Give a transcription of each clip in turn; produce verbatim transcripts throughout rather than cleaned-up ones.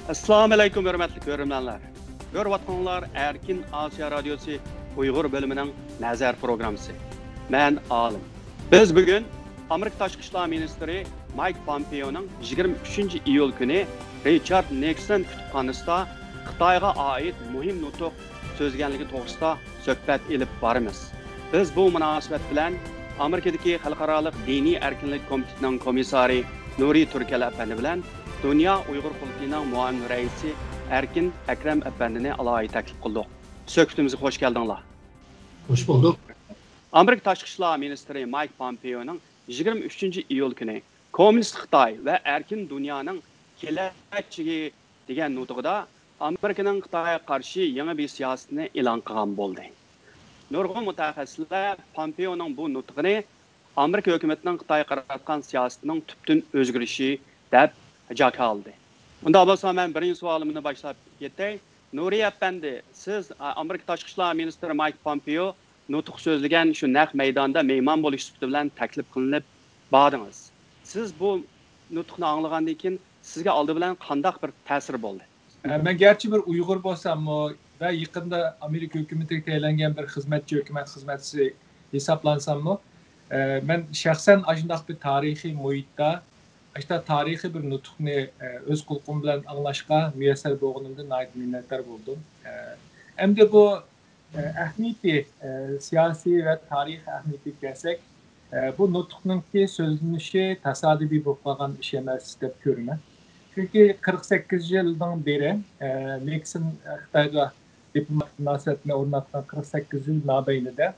ئەسسالامۇئەلەيكۇم، ھۆرمەتلىك كۆرۈرمەنلەر. كۆرۈۋاتقانلار ئەركىن ئاسىيا رادىيوسى ئۇيغۇر بۆلۈمىنىڭ نەزەر پروگراممىسى. مەن ئالىم. بىز بۈگۈن ئامېرىكا تاشقى ئىشلار مىنىستىرى مايك پومپېئونىڭ يىگىرمە ئۈچىنچى ئىيۇل كۈنى رىچارد نىكسون كۇتۇپخانىسىدا خىتايغا ئائىت مۇھىم نۇتۇق سۆزلىگەنلىكى توغرىسىدا سۆھبەت ئېلىپ بارىمىز. بىز بۇ مۇناسىۋەت بىلەن ئامېرىكىدىكى خەلقئارالىق دىنىي ئەركىنلىك كومىتېتىنىڭ كومىسسارى نۇرى تۈركەل ئەپەندى بىلەن دۇنيا ئۇيغۇر قۇرۇلتىيىنىڭ مۇئاۋىن رەئىسى ئەركىن ئەكرەم ئەپەندىنى ئالاھىدە تەكلىپ قىلدۇق. سۆھبىتىمىزگە خوش كەلدىڭلار. خوش بولدۇق. ئامېرىكا تاشقى ئىشلار مىنىستىرى مايك پومپېئونىڭ يىگىرمە ئۈچىنچى ئىيۇل كۈنى كوممۇنىست خىتاي ۋە ئەركىن دۇنيانىڭ كېلەچىكى دېگەن نۇتۇقىدا ئامېرىكىنىڭ خىتايغا قارشى يېڭى بىر سىياسىتىنى ئېلان قىلغان بولدى. نۇرغۇن مۇتەخەسسىسلەر پومپېئونىڭ بۇ نۇتقىنى ئامېرىكا ھۆكۈمىتىنىڭ خىتايغا قاراتقان سىياسىتىنىڭ تۈپتىن ئۆزگىرىشى دەپ جاكارلىدى. ئۇنداق بولسا مەن بىرىنچى سوئالىمنى باشلاپ كېتەي. نۇرى ئەپەندى، سىز ئامېرىكا تاشقى ئىشلار مىنىستىرى مايك پومپېئو نۇتۇق سۆزلىگەن شۇ نەق مەيداندا مېھمان بولۇش سۈپىتى بىلەن تەكلىپ قىلىنىپ باردىڭىز. سىز بۇ نۇتۇقنى ئاڭلىغاندىن كېيىن سىزگە ئالدى بىلەن قانداق بىر تەسىر بولدى؟ مەن گەرچە بىر ئۇيغۇر بولساممۇ ۋە يېقىندا ئامېرىكا ھۆكۈمىتىگە تەيىنلەنگەن بىر خىزمەتچى، ھۆكۈمەت خىزمەتچىسى ھېسابلانساممۇ، مەن شەخسەن ئاشۇنداق بىر تارىخىي مۇھىتتا، ئاشۇنداق تارىخىي بىر نۇتۇقنى ئۆز قۇلىقىم بىلەن ئاڭلاشقا مۇيەسسەر بولغىنىمدىن ناھايىتى مىننەتدار بولدۇم. ئەمدى بۇ ئەھمىيىتى، سىياسىي ۋە تارىخىي ئەھمىيىتىگە كەلسەك، بۇ نۇتۇقنىڭكى سۆزلىنىشى تاسادىپىي بولۇپ قالغان ئىش ئەمەس دەپ كۆرىمەن. چۈنكى قىرىق سەككىز يىلدىن بېرى نىكسون خىتايغا دىپلوماتىك مۇناسىۋەتنى ئورناتقان قىرىق سەككىز يىل مابەينىدە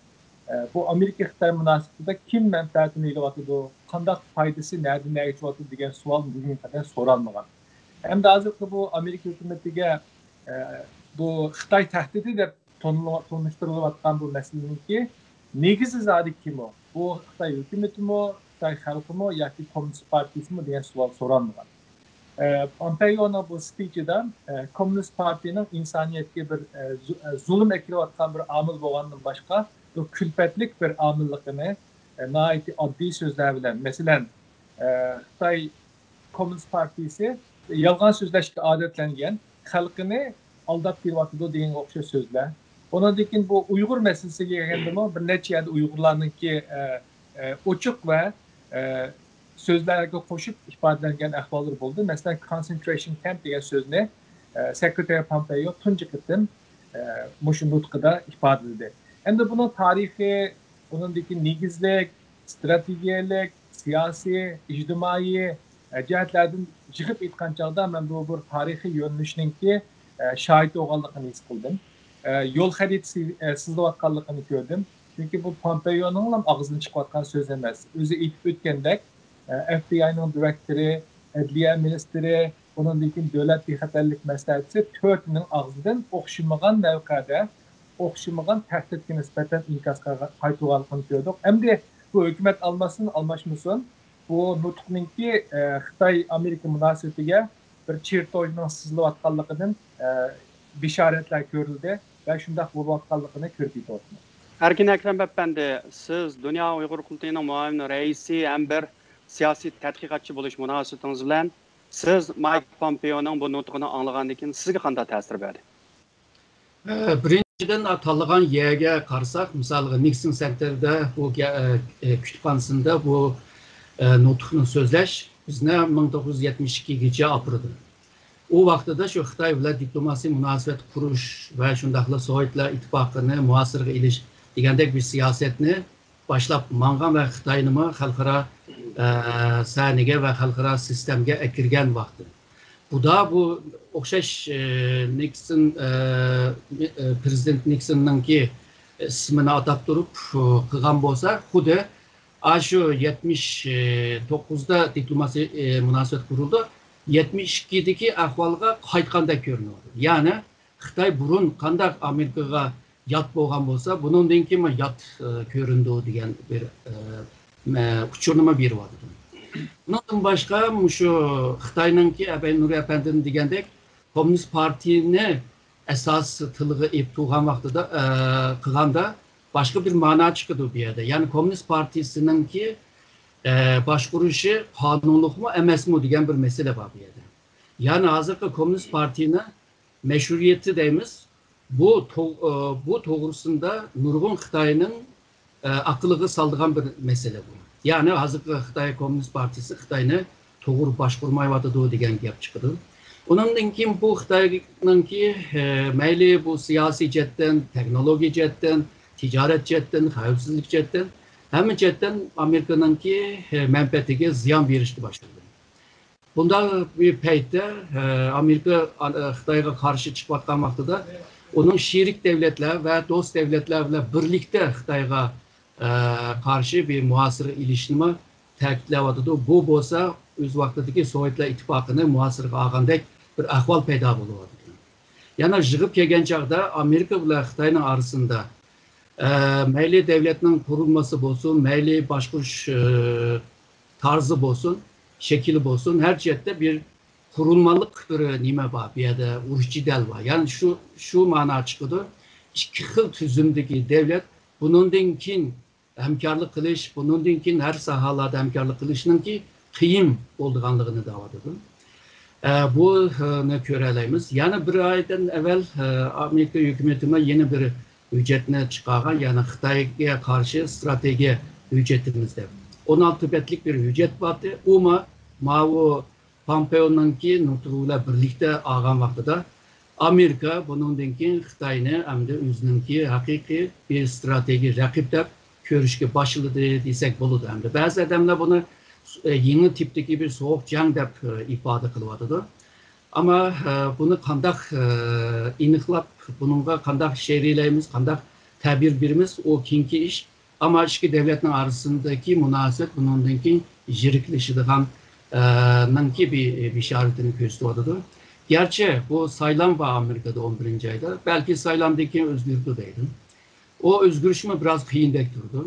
بۇ ئامېرىكا خىتاي مۇناسىۋىتىدە كىم مەنپەئەتىنى ئېلىۋاتىدۇ، قانداق پايدىسى نەدىن نەگىچە بولۇۋاتىدۇ دېگەن سوئال بۈگۈنگە قەدەر سورالمىغان. ئەمدى ھازىرقى بۇ ئامېرىكا ھۆكۈمىتىگە بۇ خىتاي تەھدىتى دەپ تونۇلۇ-، تونۇشتۇرۇلۇۋاتقان بۇ مەسىلىنىڭكى نېگىزى زادى كىم ئۇ؟ بۇ خىتاي ھۆكۈمىتىمۇ، خىتاي خەلقىمۇ ياكى كوممۇنىست پارتىيىسىمۇ دېگەن سوئال سورالمىغان. ئە، پومپېئونىڭ بۇ سپىچىدا، ئە، كوممۇنىست پارتىيىنىڭ ئىنسانىيەتكە بىر، ئە، زۇ-، ئە، زۇلۇم ئەكىلىۋاتقان بىر ئامىل بولغاندىن باشقا، بۇ كۈلپەتلىك بىر ئامىللىقىنى، ئە، ناھايىتى ئاددىي سۆزلەر بىلەن، مەسىلەن، ئە، خىتاي كوممۇنىست پارتىيىسى يالغان سۆزلەشكە ئادەتلەنگەن، خەلقىنى ئالداپ كېلىۋاتىدۇ دېگەنگە ئوخشاش سۆزلەر. ئۇنىڭدىن كېيىن بۇ ئۇيغۇر مەسىلىسىگە كەلگەندىمۇ بىر نەچچە يەردە ئۇيغۇرلارنىڭكى، ئە، ئە، ئوچۇق ۋە، ئە، سۆزلەرگە قوشۇپ ئىپادىلەنگەن ئەھۋاللىرى بولدى. مەسىلەن، كونسېنترېشن كەمپ دېگەن سۆزنى، ئە، سېكرېتارى پومپېيو تۇنجى قېتىم، ئە، مۇشۇ نۇتقىدا ئىپادىلىدى. ئەمدى بۇنىڭ تارىخى، ئۇنىڭدىكى نېگىزلىك، ئىستراتېگىيەلىك، سىياسىي، ئىجتىمائىي، ئە، جەھەتلەردىن يىغىپ ئېيتقان چاغدا مەن بۇ بىر تارىخىي يۆنىلىشنىڭكى، ئە، شاھىتى بولغانلىقىنى ھېس قىلدىم. ئە، يول خەرىتىسى، ئە، سىزىلىۋاتقانلىقىنى كۆردۈم. چۈنكى بۇ پومپېيونىڭلا ئاغزىدىن چىقىۋاتقان سۆز ئەمەس. ئۆزى ئېيتىپ ئۆتكەندەك، ئە، ئەف بى ئاينىڭ دىرېكتورى، ئەدلىيە مىنىستىرى، ئۇنىڭدىن كېيىن دۆلەت بىخەتەرلىك مەسلىھەتچىسى تۆتىنىڭ ئاغزىدىن ئوخشىمىغان مەۋقەدە، ئوخشىمىغان تەھدىتكە نىسبەتەن ئىنكاس قايتۇرغانلىقىنى كۆردۇق. ئەمدى بۇ ھۆكۈمەت ئالماشسۇن، ئالماشمىسۇن، بۇ نۇتۇقنىڭكى، ئە، خىتاي ئامېرىكا مۇناسىۋىتىگە بىر چېرتوژنىڭ سىزىلىۋاتقانلىقىدىن، ئە، بېشارەتلەر كۆرۈلدى ۋە شۇنداق بولۇۋاتقانلىقىنى كۆرۈپ يېتىۋاتىمىز. ئەركىن ئەكرەم ئەپەندى، سىز دۇنيا ئۇيغۇر قۇرۇلتىيىنىڭ مۇئاۋىن رەئىسى ھەم بىر سىياسىي تەتقىقاتچى بولۇش مۇناسىۋىتىڭىز بىلەن، سىز مايك پومپېئونىڭ بۇ نۇتقىنى ئاڭلىغاندىن كېيىن سىزگە قانداق تەسىر بەردى؟ ئە، بىرىنچىدىن، تاللىغان يەرگە قارىساق، مىسالغا، نىكسون سېنتىردا بۇ گە-، ئە، ئە، كۇتۇپخانىسىندا بۇ، ئە، نۇتۇقنى سۆزلەش بىزنى مىڭ توققۇز يۈز يەتمىش ئىككىگىچە ئاپىرىدۇ. ئۇ ۋاقتىدا شۇ خىتاي بىلەن دىپلوماسىي مۇناسىۋەت قۇرۇش ۋە شۇنداقلا سوۋېتلار ئىتتىپاقىنى مۇھاسىرىگە ئېلىش دېگەندەك بىر سىياسەتنى باشلاپ ماڭغان ۋە خىتاينىمۇ خەلقئارا، ئە، سەھنىگە ۋە خەلقئارا سىستېمىگە ئەكىرگەن ۋاقتى. بۇدا بۇ ئوخشاش، ئە، نىكسون، ئە، ئە، پرېزىدېنت نىكسوننىڭكى ئىسمىنى ئاتاپ تۇرۇپ، ئە، قىلغان بولسا، خۇددى ئاشۇ يەتمىش توققۇزدا دىپلوماسىي، ئە، مۇناسىۋەت قۇرۇلدى. يەتمىش ئىككىدىكى ئەھۋالغا قايتقاندەك كۆرۈنۈۋاتىدۇ. يەنى خىتاي بۇرۇن قانداق ئامېرىكىغا يات بولغان بولسا، بۇنىڭدىن كېيىنمۇ يات، ئە، كۆرۈنىدۇ دېگەن بىر، ئە، مە-، ئۇچۇرنىمۇ بېرىۋاتىدۇ. بۇنىڭدىن باشقا، مۇشۇ خىتاينىڭكى ئەبەي نۇرى ئەپەندىنىڭ دېگەندەك، كوممۇنىست پارتىيىنى ئاساس تىلغا ئېلىپ تۇرغان ۋاقتىدا، ئە، قىلغاندا باشقا بىر مانا چىقىدۇ بۇ يەردە. يەنى كوممۇنىست پارتىيىسىنىڭكى، ئە، باشقۇرۇشى قانۇنلۇقمۇ ئەمەسمۇ دېگەن بىر مەسىلە بار بۇ يەردە. يەنى ھازىرقى كوممۇنىست پارتىيىنى مەشھۇرىيىتى دەيمىز، بۇ تو-، ئە، بۇ توغرىسىدا نۇرغۇن خىتاينىڭ، ئە، ئەقلىگە سالىدىغان بىر مەسىلە بۇ. يەنى ھازىرقى خىتاي كوممۇنىست پارتىيىسى خىتاينى توغرا باشقۇرمايۋاتىدۇ دېگەن گەپ چىقىدۇ. ئۇنىڭدىن كېيىن بۇ خىتاينىڭكى، ئە، مەيلى بۇ سىياسىي جەھەتتىن، تېخنولوگىيە جەھەتتىن، تىجارەت جەھەتتىن، خەۋپسىزلىك جەھەتتىن، ھەممە جەھەتتىن ئامېرىكىنىڭكى، ئە، مەنپەئەتىگە زىيان بېرىشكە باشلىدى. بۇنداق بىر پەيتتە، ئە، ئامېرىكا، ئە، خىتايغا قارشى چىقىۋاتقان ۋاقتىدا ئۇنىڭ شېرىك دۆلەتلەر ۋە دوست دۆلەتلەر بىلەن بىرلىكتە خىتايغا، ئە، قارشى بىر مۇھاسىرە ئېلىشنىمۇ تەكىتلەۋاتىدۇ. بۇ بولسا ئۆز ۋاقتىدىكى سوۋېتلار ئىتتىپاقىنى مۇھاسىرىگە ئالغاندەك بىر ئەھۋال پەيدا بولۇۋاتىدۇ. يەنە يىغىپ كەلگەن چاغدا ئامېرىكا بىلەن خىتاينىڭ ئارىسىدا، ئە، مەيلى دۆلەتنىڭ قۇرۇلمىسى بولسۇن، مەيلى باشقۇرۇش، ئە، تارزى بولسۇن، شەكلى بولسۇن، ھەر جەھەتتە بىر قۇرۇلمىلىق بىر نېمە بار، بۇ يەردە ئۇرۇش جېدەل بار. يەنى شۇ، شۇ مەنا چىقىدۇ. ئىككى خىل تۈزۈمدىكى دۆلەت بۇنىڭدىن كېيىن ھەمكارلىق قىلىش، بۇنىڭدىن كېيىن ھەر ساھەلەردە ھەمكارلىق قىلىشنىڭكى قىيىن بولىدىغانلىقىنى دەۋاتىدۇ. ئە، بۇنى كۆرەلەيمىز. يەنە بىر ئايدىن ئەۋۋەل، ئە، ئامېرىكا ھۆكۈمىتىمۇ يەنە بىر ھۆججەتنى چىقارغان، يەنى خىتايغا قارشى ئىستراتېگىيە ھۆججىتىمىز دەپ. ئون ئالتە بەتلىك بىر ھۆججەت بارتى. ئۇمۇ ماۋۇ پامپېئونىڭكى نۇتۇقى بىلەن بىرلىكتە ئالغان ۋاقتىدا، ئامېرىكا بۇنىڭدىن كېيىن خىتاينى ئەمدى ئۆزىنىڭكى ھەقىقىي بىر ئىستراتېگىيە رەقىب دەپ كۆرۈشكە باشلىدى دېسەك بولىدۇ. ئەمدى بەزى ئادەملەر بۇنى، ئە، يېڭى تىپتىكى بىر سوغۇق جەڭ دەپ، ئە، ئىپادە قىلىۋاتىدۇ. ئەمما، ئە، بۇنى قانداق، ئە، ئېنىقلاپ، بۇنىڭغا قانداق شەرھلەيمىز، قانداق تەبىر بېرىمىز، ئۇ كېيىنكى ئىش. ئەمما ئىككى دۆلەتنىڭ ئارىسىدىكى مۇناسىۋەت بۇنىڭدىن كېيىن يىرىكلىشىدىغان، ئە، نىڭكى بى-، بېشارىتىنى كۆرسىتىۋاتىدۇ. گەرچە بۇ سايلام بار ئامېرىكىدا ئون بىرىنچى ئايدا، بەلكى سايلامدىن كېيىن ئۆزگىرىدۇ دەيدۇ. ئۇ ئۆزگىرىشمۇ بىراز قىيىندەك تۇرىدۇ.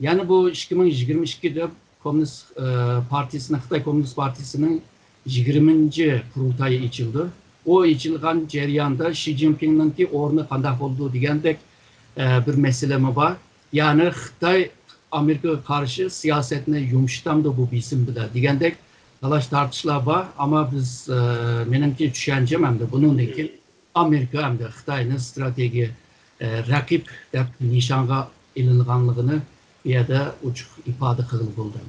يەنى بۇ ئىككى مىڭ يىگىرمە ئىككىدە كوممۇنىست، ئە، پارتىيىسىنىڭ، خىتاي كوممۇنىست پارتىيىسىنىڭ يىگىرمىنچى قۇرۇلتايى ئېچىلدى. ئۇ ئېچىلغان جەرياندا شى جىنپىڭنىڭكى ئورنى قانداق بولىدۇ دېگەندەك، ئە، بىر مەسىلىمۇ بار. يەنى خىتاي ئامېرىكىغا قارشى سىياسەتنى يۇمشىتامدۇ بۇ بېسىم بىلەن دېگەندەك تالاش-تارتىشلار بار. ئەمما بىز، ئە، مېنىڭكى چۈشەنچەم ئەمدى بۇنىڭدىن كېيىن ئامېرىكا ھەمدە خىتاينى ئىستراتېگىيە، ئە، رەقىب دەپ نىشانغا ئېلىنغانلىقىنى بۇ يەردە ئوچۇق ئىپادە قىلغىلى بولىدۇ.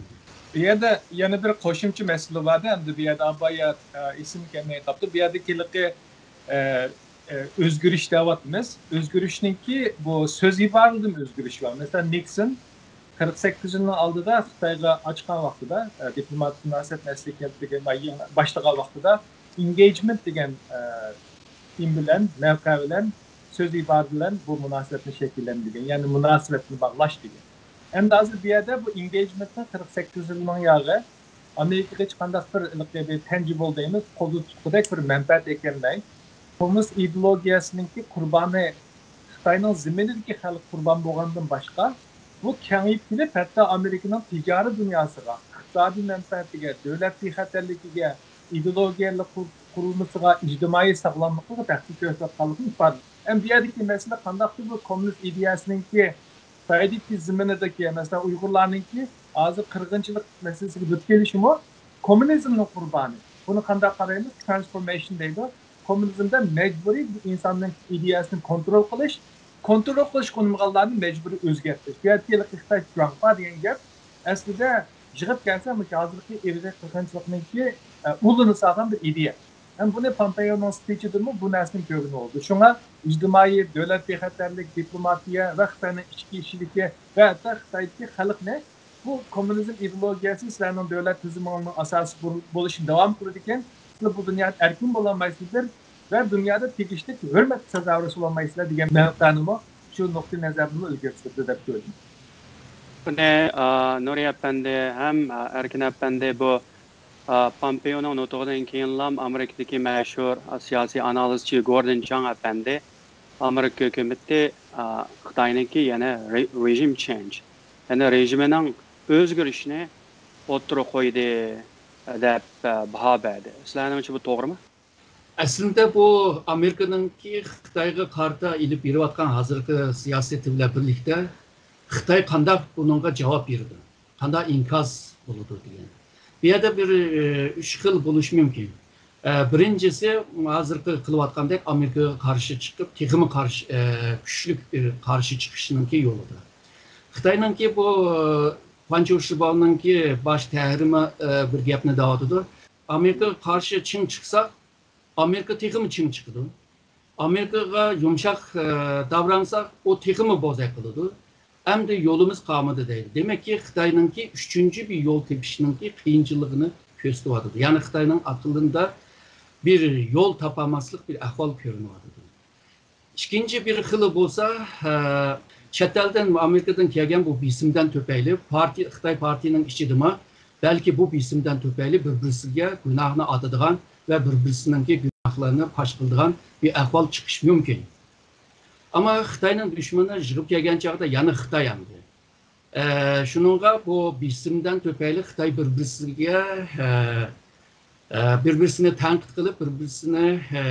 بۇ يەردە يەنە بىر قوشۇمچە مەسىلە بار-دە، ئەمدى بۇ يەردە ئابايا، ئە، ئېسىمگە كەلمەي قاپتۇ. بۇ يەردىكى ھېلىقى، ئە، ئە، ئۆزگىرىش دەۋاتىمىز. ئۆزگىرىشنىڭكى بۇ سۆز ئىبارىدىمۇ ئۆزگىرىش بار. مەسىلەن، نىكسون قىرىق سەككىز يىلنىڭ ئالدىدا خىتايغا ئاچقان ۋاقتىدا، ئە، دىپلوماتىك مۇناسىۋەتنى ئەسلىگە كەلتۈرگەن، باشلىغان ۋاقتىدا ئېنگېيجمېنت دېگەن، ئە، نېمە بىلەن، مەۋقە بىلەن، سۆز ئىبارە بىلەن بۇ مۇناسىۋەتنى شەكىللەندۈرگەن، يەنى مۇناسىۋەتنى باغلاش دېگەن. ئەمدى ھازىر بۇ يەردە بۇ ئېنگېيجمېنتنىڭ قىرىق سەككىز يىلنىڭ ياغى ئامېرىكىغا ھېچقانداق بىر ھېلىقى بىر تەنجىبول دەيمىز، قولدا تۇتقۇدەك بىر مەنپەئەت ئەكەلمەي، كوممۇنىست ئىدېئولوگىيەسىنىڭكى قۇربانى، خىتاينىڭ زېمىنىدىكى خەلق قۇربان بولغاندىن باشقا، بۇ كېڭىيىپ كېلىپ، ھەتتا ئامېرىكىنىڭ تىجارىي دۇنياسىغا، ئىقتىسادىي مەنپەئەتىگە، دۆلەت بىخەتەرلىكىگە، ئىدېئولوگىيەلىك قۇر-، قۇرۇلمىسىغا، ئىجتىمائىي ساغلاملىقىغا تەھدىت كۆرسىتىۋاتقانلىقىنى ئىپادىلىدى. ئەمدى بۇ يەردىكى مەسىلە قانداقتۇر بۇ كوممۇنىست ئىدىيەسىنىڭكى خىتايدىكى زېمىنىدىكى، مەسىلەن، ئۇيغۇرلارنىڭكى ھازىر قىرغىنچىلىق مەسىلىسىگە دۇچ كېلىشىمۇ كوممۇنىزمنىڭ قۇربانى. بۇنى قانداق قارايمىز؟ ترانسفورمېيشن دەيدۇ. كوممۇنىزمدا مەجبۇرىي بۇ ئىنساننىڭ ئىدىيەسىنى كونترول قىلىش، كونترول قىلىشقا ئۇنىمىغانلارنى مەجبۇرىي ئۆزگەرتىش. بۇ يەردىكى ھېلىقى خىتاي جۇاڭخۇا دېگەن گەپ ئەسلىدە يىغىپ كەلسە مۇشۇ ھازىرقى ئىرقىي قىرغىنچىلىقنىڭكى، ئە، ئۇلىنى سالغان بىر ئىدىيە. ھەم بۇنى پامپېئونىڭ سپىچىدىمۇ بۇ نەرسىنى كۆرگىلى بولىدۇ. شۇڭا ئىجتىمائىي، دۆلەت بىخەتەرلىك، دىپلوماتىيە ۋە خىتاينىڭ ئىچكى ئىشىدىكى ۋە ھەتتا خىتايدىكى خەلقنى بۇ كوممۇنىزم ئىدېئولوگىيەسى سىلەرنىڭ دۆلەت تۈزۈمىڭىزنىڭ ئاساسى بول-، بولۇشىنى داۋام قىلىدىكەن، سىلەر بۇ دۇنيادا ئەركىن بولالمايسىلەر ۋە دۇنيادا تېگىشلىك ھۆرمەتكە سازاۋەر بولالمايسىلەر دېگەن مەنىنى شۇ نۇقتىئى نەزەردىنمۇ ئىلگىرى سۈردى دەپ كۆردۈم. بۇنى، ئا، نۇرى ئەپەندى ھەم، ئا، ئەركىن ئەپەندى بۇ، ئا، پامپېئونىڭ نۇتۇقىدىن كېيىنلا ئامېرىكىدىكى مەشھۇر، ئا، سىياسىي ئانالىزچى گوردون چاڭ ئەپەندى ئامېرىكا ھۆكۈمىتى، ئا، خىتاينىڭكى يەنە رې-، رېژىم چېنج، يەنى رېژىمىنىڭ ئۆزگىرىشىنى ئوتتۇرىغا قويدى، دەپ، ئا، باھا بەردى. سىلەرنىڭچە بۇ توغرىمۇ؟ ئەسلىدە بۇ ئامېرىكىنىڭكى خىتايغا قارىتا ئېلىپ بېرىۋاتقان ھازىرقى سىياسىتى بىلەن بىرلىكتە خىتاي قانداق بۇنىڭغا جاۋاب بېرىدۇ، قانداق ئىنكاس بولىدۇ دېگەن. بۇ يەردە بىر، ئى، ئۈچ خىل بولۇشى مۇمكىن. ئە، بىرىنچىسى، ھازىرقى قىلىۋاتقاندەك ئامېرىكىغا قارشى چىقىپ، تېخىمۇ قارشى، ئە، كۈچلۈك، ئە، قارشى چىقىشنىڭكى يولىدا. خىتاينىڭكى بۇ، ئە، فاڭچيۇ شىباۋنىڭكى باش تەھرىرى، ئە، بىر گەپنى دەۋاتىدۇ. ئامېرىكىغا قارشى چىڭ چىقساق، ئامېرىكا تېخىمۇ چىڭ چىقىدۇ. ئامېرىكىغا يۇمشاق، ئە، داۋرانساق، ئۇ تېخىمۇ بوزەك قىلىدۇ. ئەمدى يولىمىز قالمىدى دەيدۇ. دېمەككى، خىتاينىڭكى ئۈچىنچى بىر يول تېپىشنىڭكى قىيىنچىلىقىنى كۆرسىتىۋاتىدۇ. يەنى خىتاينىڭ ئەقلىدە بىر يول تاپالماسلىق بىر ئەھۋال كۆرۈنۈۋاتىدۇ. ئىككىنچى بىر خىلى بولسا، ئە، چەت ئەلدىن، ئامېرىكىدىن كەلگەن بۇ بېسىمدىن تۈپەيلى، پارتىيە، خىتاي پارتىيىنىڭ ئىچىدىمۇ بەلكى بۇ بېسىمدىن تۈپەيلى بىر-بىرسىگە گۇناھنى ئاتىدىغان ۋە بىر-بىرسىنىڭكى گۇناھلىرىنى پاش قىلىدىغان بىر ئەھۋال چىقىشى مۇمكىن. ئەمما خىتاينىڭ دۈشمىنى يىغىپ كەلگەن چاغدا يەنە خىتاي ئەمدى. ئە، شۇنىڭغا بۇ بېسىمدىن تۈپەيلى خىتاي بىر-بىرسىگە، ئە، ئە، بىر-بىرسىنى تەنقىد قىلىپ، بىر-بىرسىنى، ئە،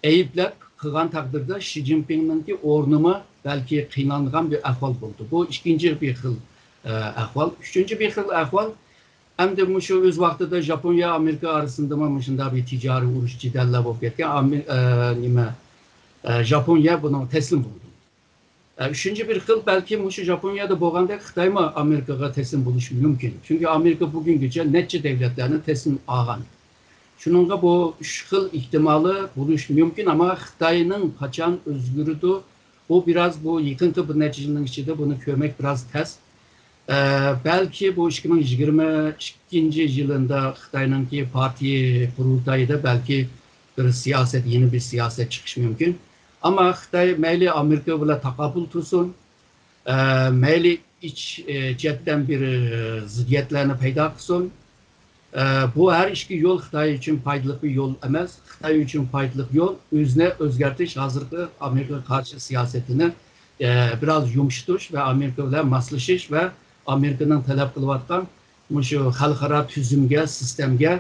ئەيىبلەپ قىلغان تەقدىردە شى جىنپىڭنىڭكى ئورنىمۇ بەلكى قىينالىدىغان بىر ئەھۋال بولىدۇ. بۇ ئىككىنچى بىر خىل، ئە، ئەھۋال. ئۈچىنچى بىر خىل ئەھۋال، ئەمدى مۇشۇ ئۆز ۋاقتىدا ژاپونىيە، ئامېرىكا ئارىسىندىمۇ مۇشۇنداق بىر تىجارىي ئۇرۇش، جېدەللەر بولۇپ كەتكەن. ئامې-، ئە، نېمە، ئە، ژاپونىيە بۇنىڭغا تەسلىم بولدى. ئە، ئۈچىنچى بىر خىل، بەلكى مۇشۇ ژاپونىيەدە بولغاندەك خىتايمۇ ئامېرىكىغا تەسلىم بولۇشى مۇمكىن. چۈنكى ئامېرىكا بۈگۈنگىچە نەچچە دەۋلەتلەرنى تەسلىم ئالغان. شۇنىڭغا بۇ ئۈچ خىل ئېھتىمالى بولۇشى مۇمكىن، ئەمما خىتاينىڭ قاچان ئۆزگىرىدۇ، بۇ بىراز، بۇ يېقىنقى بىر نەچچە يىلنىڭ ئىچىدە بۇنى كۆرمەك بىراز تەس. ئە، بەلكى بۇ ئىككى مىڭ يىگىرمە ئىككىنچى يىلىدا خىتاينىڭكى پارتىيە قۇرۇلتىيىدا بەلكى بىر سىياسەت، يېڭى بىر سىياسەت چىقىشى مۇمكىن. ئەمما خىتاي مەيلى ئامېرىكا بىلەن تاقابىل تۇرسۇن، ئە، مەيلى ئىچ، ئە، چەتتىن بىر، ئە، زىددىيەتلەرنى پەيدا قىلسۇن، ئە، بۇ ھەر ئىككى يول خىتاي ئۈچۈن پايدىلىق بىر يول ئەمەس. خىتاي ئۈچۈن پايدىلىق يول ئۆزىنى ئۆزگەرتىش، ھازىرقى ئامېرىكىغا قارشى سىياسىتىنى، ئە، بىراز يۇمشىتىش ۋە ئامېرىكا بىلەن ماسلىشىش ۋە ئامېرىكىنىڭ تەلەپ قىلىۋاتقان مۇشۇ خەلقئارا تۈزۈمگە، سىستېمىگە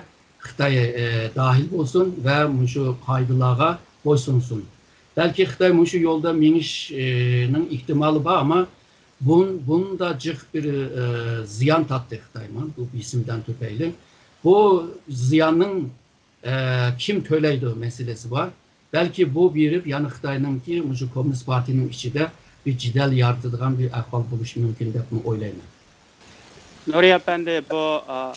خىتاي، ئە، داخىل بولسۇن ۋە مۇشۇ قائىدىلارغا بويسۇنسۇن. بەلكى خىتاي مۇشۇ يولدا مېڭىشنىڭ ئېھتىمالى بار، ئەمما بۇن-، بۇندا جىق بىر، ئە، زىيان تارتتى خىتايمۇ بۇ بېسىمدىن تۈپەيلى. بۇ زىياننىڭ، ئە، كىم تۆلەيدۇ مەسىلىسى بار. بەلكى بۇ بېرىپ يەنە خىتاينىڭكى مۇشۇ كوممۇنىست پارتىيىنىڭ ئىچىدە بىر جېدەل يارىتىدىغان بىر ئەھۋال بولۇشى مۇمكىن دەپمۇ ئويلايمەن. نۇرى ئەپەندى، بۇ، ئا،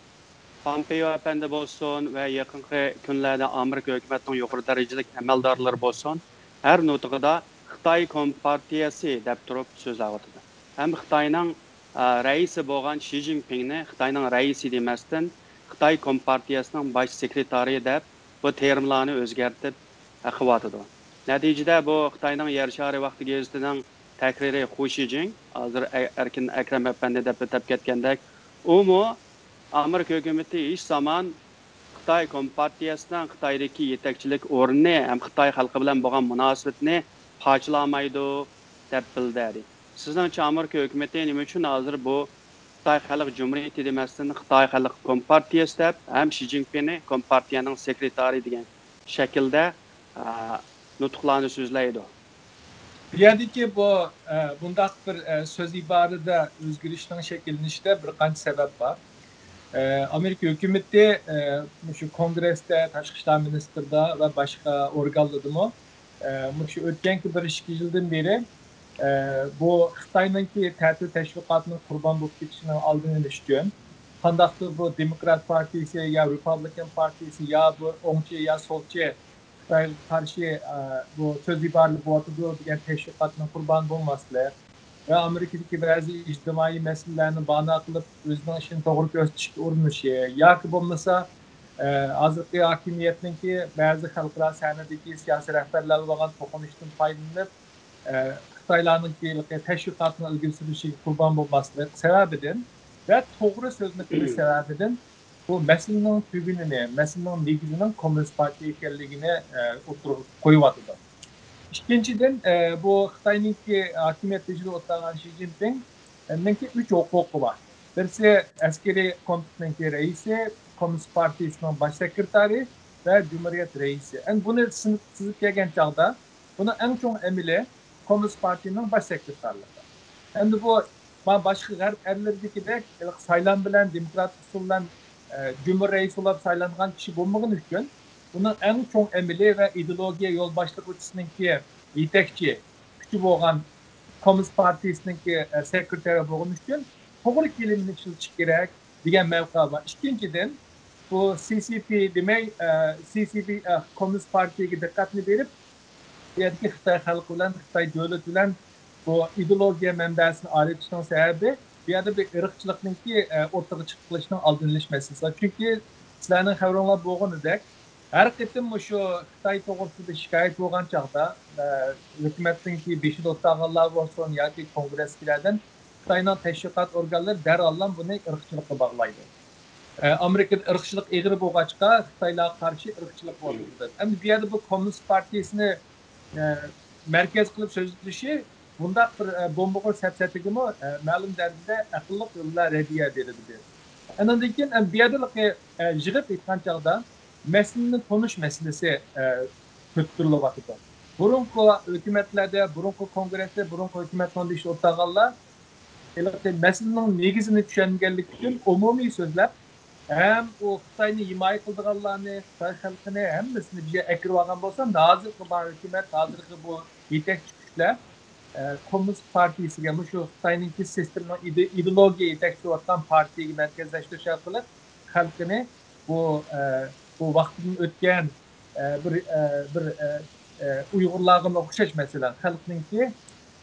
پامپېئو ئەپەندى بولسۇن ۋە يېقىنقى كۈنلەردە ئامېرىكا ھۆكۈمەتنىڭ يۇقىرى دەرىجىلىك ئەمەلدارلىرى بولسۇن، ھەر نۇتقىدا خىتاي كومپارتىيەسى دەپ تۇرۇپ سۆزلەۋاتىدۇ. ھەم خىتاينىڭ، ئا، رەئىسى بولغان شى جىنپىڭنى خىتاينىڭ رەئىسى دېمەستىن، خىتاي كومپارتىيەسىنىڭ باش سېكرېتارى دەپ بۇ تېرىملارنى ئۆزگەرتىپ قىلىۋاتىدۇ. نەتىجىدە بۇ خىتاينىڭ يەر شارى ۋاقتى گېزىتىنىڭ تەھرىرى خۇ شىجىڭ، ھازىر ئە-، ئەركىن ئەكرەم ئەپەندى دەپ ئاتاپ كەتكەندەك، ئۇمۇ ئامېرىكا ھۆكۈمىتى ھېچ زامان خىتاي كومپارتىيەسىنىڭ خىتايدىكى يېتەكچىلىك ئورنىنى ھەم خىتاي خەلقى بىلەن بولغان مۇناسىۋىتىنى پارچىلىمايدۇ دەپ بىلدۈردى. سىزنىڭچە ئامېرىكا ھۆكۈمىتى نېمە ئۈچۈن ھازىر بۇ خىتاي خەلق جۇمھۇرىيىتى دېمەستىن خىتاي خەلق كومپارتىيەسى دەپ ھەم شى جىنپىڭنى كومپارتىيەنىڭ سېكرېتارى دېگەن شەكىلدە، ئە، نۇتۇقلارنى سۆزلەيدۇ؟ بۇ يەردىكى بۇ، ئە، بۇنداق بىر، ئە، سۆز ئىبارىدە ئۆزگىرىشنىڭ شەكىللىنىشىدە بىر قانچە سەۋەب بار. ئە، ئامېرىكا ھۆكۈمىتى، ئە، مۇشۇ كونگرېستا، تاشقى ئىشلار مىنىستىرىدا ۋە باشقا ئورگانلاردىمۇ، ئە، مۇشۇ ئۆتكەنكى بىر ئىككى يىلدىن بېرى، ئە، بۇ خىتاينىڭكى تەتۈر تەشۋىقاتىنىڭ قۇربان بولۇپ كېتىشىنىڭ ئالدىنى ئېلىش ئۈچۈن، قانداقتۇر بۇ دېموكرات پارتىيىسى يا رېپابلىكان پارتىيىسى يا بۇ ئوڭچى يا سولچى خىتايغا قارشى، ئە، بۇ سۆز ئىبارىلىرى بولۇۋاتىدۇ دېگەن تەشۋىقاتنىڭ قۇربانى بولماسلىق ۋە ئامېرىكىدىكى بەزى ئىجتىمائىي مەسىلىلەرنى بانا قىلىپ، ئۆزىنىڭ ئىشىنى توغرا كۆرسىتىشكە ئۇرۇنۇشى ياكى بولمىسا، ئە، ھازىرقى ھاكىمىيەتنىڭكى بەزى خەلقئارا سەھنىدىكى سىياسىي رەھبەرلەر بىلەن بولغان توقۇنۇشتىن پايدىلىنىپ، ئە، خىتايلارنىڭكى تەشۋىقاتنىڭ ئىلگىرى سۈرۈشىگە قۇربان بولماسلىق سەۋەبىدىن ۋە توغرا سۆزنى قىلىش سەۋەبىدىن بۇ مەسىلىنىڭ تۈگۈنىنى، مەسىلىنىڭ نېگىزىنىڭ كوممۇنىست پارتىيە ئىكەنلىكىنى، ئە، ئوتتۇرىغا قويۇۋاتىدۇ. ئىككىنچىدىن، ئە، بۇ خىتاينىڭكى ھاكىمىيەت بېشىدا ئولتۇرغان شى جىنپىڭنىڭكى ئۈچ ھوقۇقى بار. بىرسى ئەسكىرىي كومىتېتنىڭكى رەئىسى، كوممۇنىست پارتىيىسىنىڭ باش سېكرېتارى ۋە جۇمھۇرىيەت رەئىسى. ئەمدى بۇنى سىنىپ تىزىپ كەلگەن چاغدا، بۇنىڭ ئەڭ چوڭ ئەمىلى كوممۇنىست پارتىيىنىڭ باش سېكرېتارلىقى. ئەمدى بۇ ما-، باشقا غەرب ئەللىرىدىكىدەك ھېلىقى سايلام بىلەن، دېموكراتىك ئۇسۇل بىلەن، ئە، جۇمھۇر رەئىسى بولۇپ سايلانغان كىشى بولمىغىنى ئۈچۈن، بۇنىڭ ئەڭ چوڭ ئەمەلىي ۋە ئىدېئولوگىيە يول باشلىغۇچىسىنىڭكى يېتەكچى كۈچى بولغان كوممۇنىست پارتىيىسىنىڭكى، ئە، سېكرېتارى بولغىنى ئۈچۈن توغرا كېلىمنى ئىشلىتىش كېرەك دېگەن مەۋقە بار. ئىككىنچىدىن، بۇ سى سى پى دېمەي، ئە، سى سى پى، ئە، كوممۇنىست پارتىيىگە دىققەتنى بېرىپ، بۇ يەردىكى خىتاي خەلقى بىلەن خىتاي دۆلىتى بىلەن بۇ ئىدېئولوگىيە مەنبەسىنى ئايرىۋېتىشنىڭ سەۋەبى، بۇ يەردە بىر ئىرقچىلىقنىڭكى، ئە، ئوتتۇرىغا چىقىپ قېلىشىنىڭ ئالدىنى ئېلىش مەسىلىسى بار. چۈنكى سىلەرنىڭ خەۋىرىڭلار بولغىنىدەك، ھەر قېتىم مۇشۇ خىتاي توغرىسىدا شىكايەت بولغان چاغدا، ئە، ھۆكۈمەتنىڭكى بېشىدا ئولتۇرغانلار بولسۇن ياكى كونگرېسسكىلاردىن خىتاينىڭ تەشۋىقات ئورگانلىرى دەرھاللا بۇنى ئىرقچىلىققا باغلايدۇ. ئە، ئامېرىكىدا ئىرقچىلىق ئېغىر بولغاچقا، خىتايلارغا قارشى ئىرقچىلىق بولىدۇ. ئەمدى بۇ يەردە بۇ كوممۇنىست پارتىيىسىنى، ئە، مەركەز قىلىپ سۆزلىشى بۇنداق بىر، ئە، بومبىغۇر سەپسەتىگىمۇ، ئە، مەلۇم دەرىجىدە ئەقىللىق يولدا رەددىيە بېرىدۇ. ئاندىن كېيىن، ئە، بۇ يەردىلىكى، ئە، يىغىپ ئېيتقان چاغدا مەسىلىنى تونۇش مەسىلىسى، ئە، كۆتۈرۈلۈۋاتىدۇ. بۇرۇنقى ھۆكۈمەتلەردە، بۇرۇنقى كونگرېستا، بۇرۇنقى ھۆكۈمەتنىڭ بېشىدا ئولتۇرغانلار ھېلىقى مەسىلىنىڭ نېگىزىنى چۈشەنگەنلىكى ئۈچۈن ئومۇمىي سۆزلەپ، ھەم ئۇ خىتاينى ھىمايە قىلىدىغانلارنى، خىتاي خەلقىنى ھەممىسىنى بىر يەرگە ئەكىرىۋالغان بولسا، ھازىرقى بار ھۆكۈمەت، ھازىرقى بۇ يېتەكچى كۈچلەر، ئە، كوممۇنىست پارتىيىسىگە، مۇشۇ خىتاينىڭكى سىستېمىنىڭ ئىدې-، ئىدېئولوگىيە يېتەكچى بولۇۋاتقان پارتىيىگە مەركەزلەشتۈرۈش ئارقىلىق خەلقىنى بۇ، ئە، بۇ ۋاقتىدىن ئۆتكەن، ئە، بىر، ئە، بىر، ئە، ئە، ئۇيغۇرلارغىمۇ ئوخشاش، مەسىلەن، خەلقنىڭكى،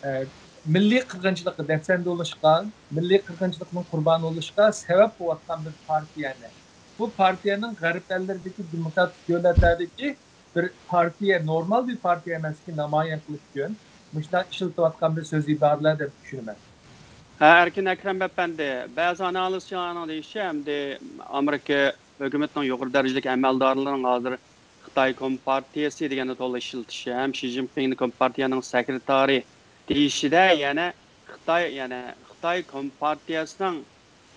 ئە، مىللىي قىرغىنچىلىققا دەپسەندە بولۇشقا، مىللىي قىرغىنچىلىقنىڭ قۇربانى بولۇشقا سەۋەب بولۇۋاتقان بىر پارتىيەنى، بۇ پارتىيەنىڭ غەرب ئەللىرىدىكى دېموكراتىك دۆلەتلەردىكى بىر پارتىيە، نورمال بىر پارتىيە ئەمەسلىكىنى نامايان قىلىش ئۈچۈن مۇشۇنداق ئىشلىتىۋاتقان بىر سۆز ئىبارىلەر دەپ چۈشىنىمەن. ھە، ئەركىن ئەكرەم ئەپەندى، بەزى ئانالىزچىلارنىڭ دېيىشىچە، ئەمدى ئامېرىكا ھۆكۈمىتىنىڭ يۇقىرى دەرىجىلىك ئەمەلدارلىرىنىڭ ھازىر خىتاي كومپارتىيىسى دېگەننى تولا ئىشلىتىشى ھەم شى جىنپىڭنى كومپارتىيەنىڭ سېكرېتارى دېيىشىدە، يەنە خىتاي، يەنە خىتاي كومپارتىيەسىنىڭ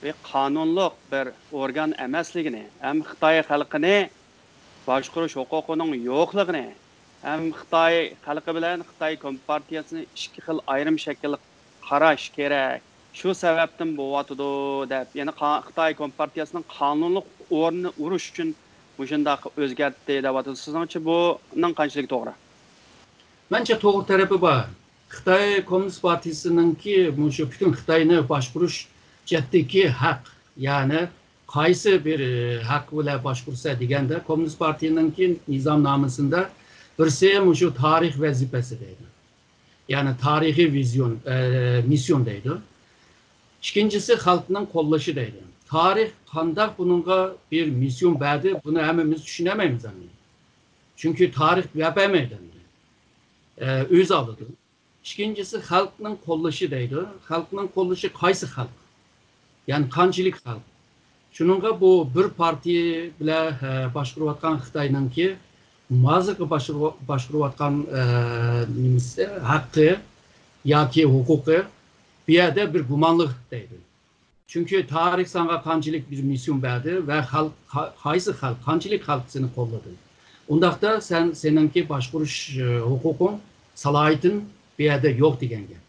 بىر قانۇنلۇق بىر ئورگان ئەمەسلىكىنى، ھەم خىتاي خەلقىنى باشقۇرۇش ھوقۇقىنىڭ يوقلۇقىنى، ھەم خىتاي خەلقى بىلەن خىتاي كومپارتىيەسىنى ئىككى خىل ئايرىم شەكىلدە قاراش كېرەك. شۇ سەۋەبتىن بولۇۋاتىدۇ دەپ، يەنى قا-، خىتاي كومپارتىيەسىنىڭ قانۇنلۇق ئورنىنى ئۇرۇش ئۈچۈن مۇشۇنداق ئۆزگەرتتى دەۋاتىدۇ. سىزنىڭچە بۇنىڭ قانچىلىك توغرا؟ مەنچە توغرا تەرىپى بار. خىتاي كوممۇنىست پارتىيىسىنىڭكى مۇشۇ پۈتۈن خىتاينى باشقۇرۇش جەھەتتىكى ھەق، يەنى قايسى بىر، ئى، ھەق بىلەن باشقۇرسا دېگەندە، كوممۇنىست پارتىيىنىڭكى نىزامنامىسىدا بىرسى مۇشۇ تارىخ ۋەزىپىسى دەيدۇ. يەنى تارىخىي ۋىزيون، ئە، مىسسىيون دەيدۇ. ئىككىنچىسى خەلقنىڭ قوللىشى دەيدۇ. تارىخ قانداق بۇنىڭغا بىر مىسسىيون بەردى، بۇنى ھەممىمىز چۈشىنەلمەيمىز ئەمدى. چۈنكى تارىخ بەرمەيدۇ ئەمدى. ئە، ئۆزى ئالىدۇ. ئىككىنچىسى خەلقنىڭ قوللىشى دەيدۇ. خەلقنىڭ قوللىشى قايسى خەلق؟ يەنى قانچىلىك خەلق؟ شۇنىڭغا بۇ بىر پارتىيە بىلەن، ئە، باشقۇرۇۋاتقان خىتاينىڭكى ھازىرقى باشقۇرۇۋ-، باشقۇرۇۋاتقان، ئە، نېمىسى، ھەققى ياكى ھوقۇقى بۇ يەردە بىر گۇمانلىق دەيدۇ. چۈنكى تارىخ ساڭا قانچىلىك بىر مىسسىيون بەردى ۋە خەلق، قا-، قايسى خەلق، قانچىلىك خەلق سېنى قوللىدى؟ ئۇنداقتا سەن، سېنىڭكى باشقۇرۇش، ئە، ھوقۇقۇڭ، سالاھىيىتىڭ بۇ يەردە يوق دېگەن گەپ.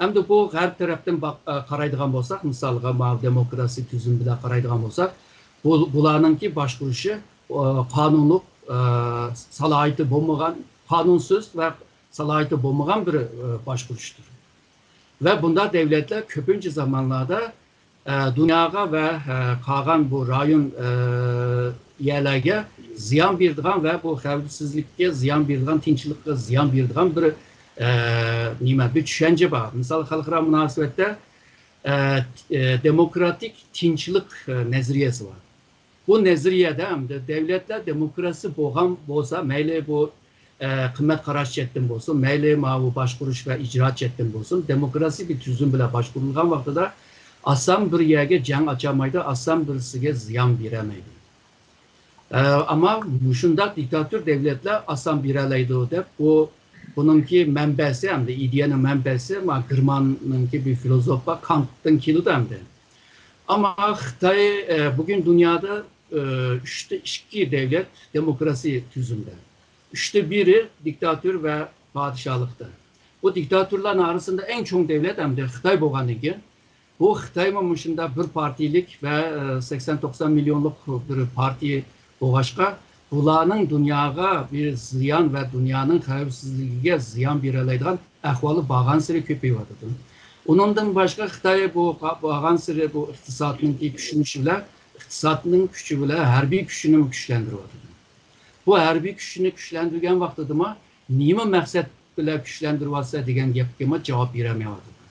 ئەمدى بۇ غەرب تەرەپتىن باق-، ئە، قارايدىغان بولساق، مىسالغا، ماۋۇ دېموكراتىك تۈزۈم بىلەن قارايدىغان بولساق، بۇ، بۇلارنىڭكى باشقۇرۇشى، ئە، قانۇنلۇق، ئە، سالاھىيىتى بولمىغان، قانۇنسىز ۋە سالاھىيىتى بولمىغان بىر، ئە، باشقۇرۇشتۇر. ۋە بۇنداق دۆلەتلەر كۆپىنچە زامانلاردا، ئە، دۇنياغا ۋە، ئە، قالغان بۇ رايون، ئە، يەرلەرگە زىيان بېرىدىغان ۋە بۇ خەۋپسىزلىككە زىيان بېرىدىغان، تىنچلىققا زىيان بېرىدىغان بىر، ئە، نېمە، بىر چۈشەنچە بار. مىسال، خەلقئارا مۇناسىۋەتتە، ئە، ئە، دېموكراتىك تىنچلىق، ئە، نەزەرىيەسى بار. بۇ نەزەرىيەدە ئەمدى دۆلەتلەر دېموكراتىيە بولغان بولسا، مەيلى بۇ، ئە، قىممەت قاراش جەھەتتىن بولسۇن، مەيلى ماۋۇ باشقۇرۇش ۋە ئىجرائات جەھەتتىن بولسۇن، دېموكراتىك بىر تۈزۈم بىلەن باشقۇرۇلغان ۋاقتىدا ئاسان بىر يەرگە جەڭ ئاچالمايدۇ، ئاسان بىرسىگە زىيان بېرەلمەيدۇ. ئە، ئەمما مۇشۇنداق دىكتاتور دۆلەتلەر ئاسان بېرەلەيدۇ دەپ، بۇ، بۇنىڭكى مەنبەسى، ئەمدى ئىدىيەنىڭ مەنبەسى، ما، گېرماننىڭكى بىر فىلوزوف بار، كانتتىن كېلىدۇ ئەمدى. ئەمما خىتاي، ئە، بۈگۈن دۇنيادا، ئە، ئۈچتە ئىككى دۆلەت دېموكراتىك تۈزۈمدە. ئۈچتە بىرى دىكتاتور ۋە پادىشاھلىقتا. بۇ دىكتاتورلارنىڭ ئارىسىندا ئەڭ چوڭ دۆلەت ئەمدى خىتاي بولغاندىن كېيىن، بۇ خىتايمۇ مۇشۇنداق بىر پارتىيىلىك ۋە، ئە، سەكسەن توقسان مىليونلۇق بىر پارتىيە بولغاچقا، بۇلارنىڭ دۇنياغا بىر زىيان ۋە دۇنيانىڭ خەۋپسىزلىكىگە زىيان بېرەلەيدىغان ئەھۋالى بارغانسېرى كۆپىيىۋاتىدۇ. ئۇنىڭدىن باشقا خىتاي بۇ بارغانسېرى بۇ ئىقتىسادنىڭكى كۈچىنىشى بىلەن، ئىقتىسادنىڭ كۈچى بىلەن ھەربىي كۈچىنىمۇ كۈچلەندۈرۈۋاتىدۇ. بۇ ھەربىي كۈچىنى كۈچلەندۈرگەن ۋاقتىدىمۇ نېمە مەقسەت بىلەن كۈچلەندۈرۈۋاتسا دېگەن گەپكىمۇ جاۋاب بېرەلمەيۋاتىدۇ.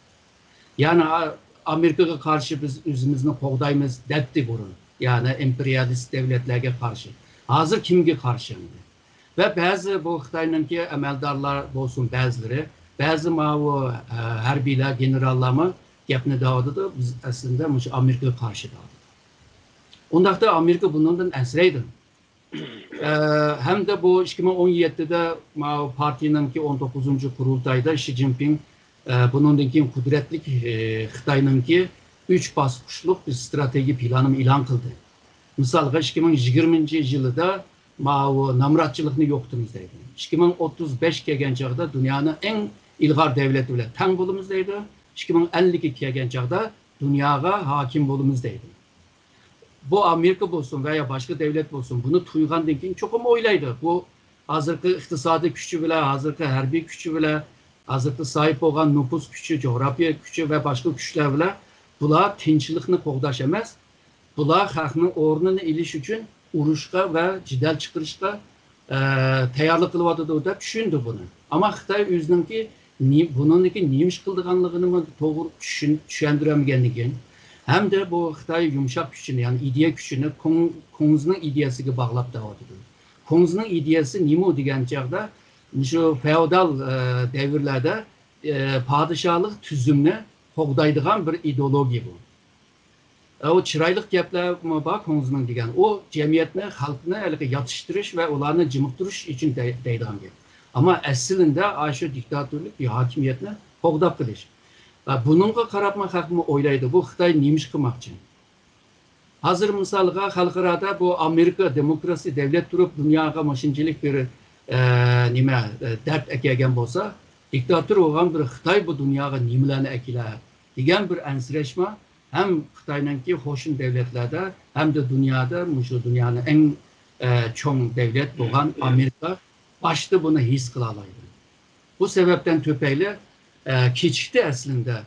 يەنى ئا-، ئامېرىكىغا قارشى بىز ئۆزىمىزنى قوغدايمىز دەپتى بۇرۇن. يەنى ئىمپېرىيالىست دەۋلەتلەرگە قارشى. ھازىر كىمگە قارشى ئەمدى؟ ۋە بەزى بۇ خىتاينىڭكى ئەمەلدارلار بولسۇن بەزىلىرى، بەزى ماۋۇ، ئە، ھەربىيلەر، گېنېراللارمۇ گەپنى دەۋاتىدۇ، بىز ئەسلىدە مۇشۇ ئامېرىكىغا قارشى دەۋاتىدۇ. ئۇنداقتا ئامېرىكا بۇنىڭدىن ئەنسىرەيدۇ. ئە، ھەمدە بۇ ئىككى مىڭ ئون يەتتىدە ماۋۇ پارتىيىنىڭكى ئون توققۇزىنچى قۇرۇلتايدا شى جىنپىڭ، ئە، بۇنىڭدىن كېيىن قۇدرەتلىك، ئە، خىتاينىڭكى ئۈچ باسقۇچلۇق بىر ستراتېگىيە پىلانىنى ئېلان قىلدى. مىسالغا، ئىككى مىڭ يىگىرمىنچى يىلىدا ماۋۇ نامراتچىلىقنى يوقىتىمىز دەيدۇ. ئىككى مىڭ ئوتتۇز بەش كەلگەن چاغدا دۇنيانىڭ ئەڭ ئىلغار دەۋلىتى بىلەن تەڭ بولىمىز دەيدۇ. ئىككى مىڭ ئەللىككە كەلگەن چاغدا دۇنياغا ھاكىم بولىمىز دەيدۇ. بۇ ئامېرىكا بولسۇن ۋە يا باشقا دەۋلەت بولسۇن، بۇنى تۇيغاندىن كېيىن چوقۇم ئويلايدۇ. بۇ ھازىرقى ئىقتىسادىي كۈچى بىلەن، ھازىرقى ھەربىي كۈچى بىلەن، ھازىرقى ساھىب بولغان نوپۇس كۈچى، جۇغراپىيە كۈچى ۋە باشقا كۈچلەر بىلەن بۇلار تىنچلىقنى قوغداش ئەمەس، بۇلار خەقنىڭ ئورنىنى ئېلىش ئۈچۈن ئۇرۇشقا ۋە جېدەل چىقىرىشقا، ئە، تەييارلىق قىلىۋاتىدۇ دەپ چۈشىنىدۇ بۇنى. ئەمما خىتاي ئۆزىنىڭكى نى-، بۇنىڭدىكى نېمە ئىش قىلىدىغانلىقىنىمۇ توغرا چۈشىن-، چۈشەندۈرەلمىگەندىن كېيىن ھەمدە بۇ خىتاي يۇمشاق كۈچىنى، يەنى ئىدىيە كۈچىنى كۇڭ-، كۇڭزىنىڭ ئىدىيەسىگە باغلاپ دەۋاتىدۇ. كۇڭزىنىڭ ئىدىيەسى نېمە دېگەن چاغدا، مۇشۇ فېئودال، ئە، دەۋرلەردە، ئە، پادىشاھلىق تۈزۈمنى قوغدايدىغان بىر ئىدېئولوگىيە بۇ. ئە، ئۇ چىرايلىق گەپلەرمۇ بار كۇڭزىنىڭ دېگەن. ئۇ جەمئىيەتنى، خەلقنى ھېلىقى ياتىشتۇرۇش ۋە ئۇلارنى جىمىقتۇرۇش ئۈچۈن دەي-، دەيدىغان گەپ. ئەمما ئەسلىندە ئاشۇ دىكتاتورلۇق بىر ھاكىمىيەتنى قوغداپ قېلىش. ۋە بۇنىڭغا قاراپمۇ خەقمۇ ئويلايدۇ، بۇ خىتاي نېمە ئىش قىلماقچى؟ ھازىر مىسالغا خەلقئارادا بۇ ئامېرىكا دېموكراتىك دەۋلەت تۇرۇپ دۇنياغا مۇشۇنچىلىك بىر، ئە، نېمە، ئە، دەرد ئەكەلگەن بولسا، دىكتاتور بولغان بىر خىتاي بۇ دۇنياغا نېمىلەرنى ئەكېلەر دېگەن بىر ئەنسىرەشمۇ ھەم خىتاينىڭكى قوشنا دەۋلەتلەردە ھەمدە دۇنيادا، مۇشۇ دۇنيانىڭ ئەڭ، ئە، چوڭ دەۋلەت بولغان ئامېرىكا باشتا بۇنى ھېس قىلالايدۇ. بۇ سەۋەبتىن تۈپەيلى، ئە، كېچىكتى ئەسلىندە.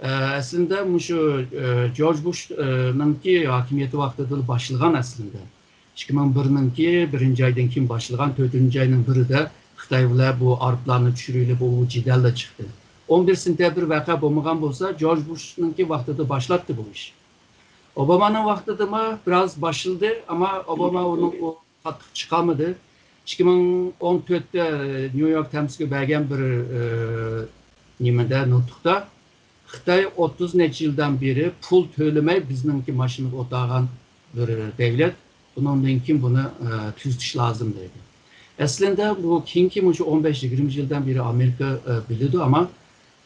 ئە، ئەسلىندە مۇشۇ، ئە، جورج بۇشنىڭكى ھاكىمىيىتى ۋاقتىدا باشلىغان ئەسلىندە. ئىككى مىڭ بىرنىڭكى بىرىنچى ئايدىن كېيىن باشلىغان، تۆتىنچى ئاينىڭ بىرىدە خىتاي بىلەن بۇ ئايروپىلاننى چۈشۈرۈۋېلىپ، ئۇ جېدەللا چىقتى. ئون بىر سېنتەبىر ۋەقە بولمىغان بولسا، جورج بۇشنىڭكى ۋاقتىدا باشلاتتى بۇ ئىش. ئوبامانىڭ ۋاقتىدىمۇ بىراز باشلىدى، ئەمما ئوباما ئۇنىڭ ئۇ قاتتىق چىقالمىدى. ئىككى مىڭ ئون تۆتتە نيۇ يورك تايمسقا بەرگەن بىر، ئە، نېمىدە، نۇتۇقتا، خىتاي ئوتتۇز نەچچە يىلدىن بېرى پۇل تۆلىمەي بىزنىڭكى ماشىنىغا ئولتۇرغان بىر دەۋلەت. بۇنىڭدىن كېيىن بۇنى، ئە، تۈزىتىش لازىم دەيدۇ. ئەسلىدە بۇ كېيىنكى مۇشۇ ئون بەش يىگىرمە يىلدىن بېرى ئامېرىكا، ئە، بىلىدۇ، ئەمما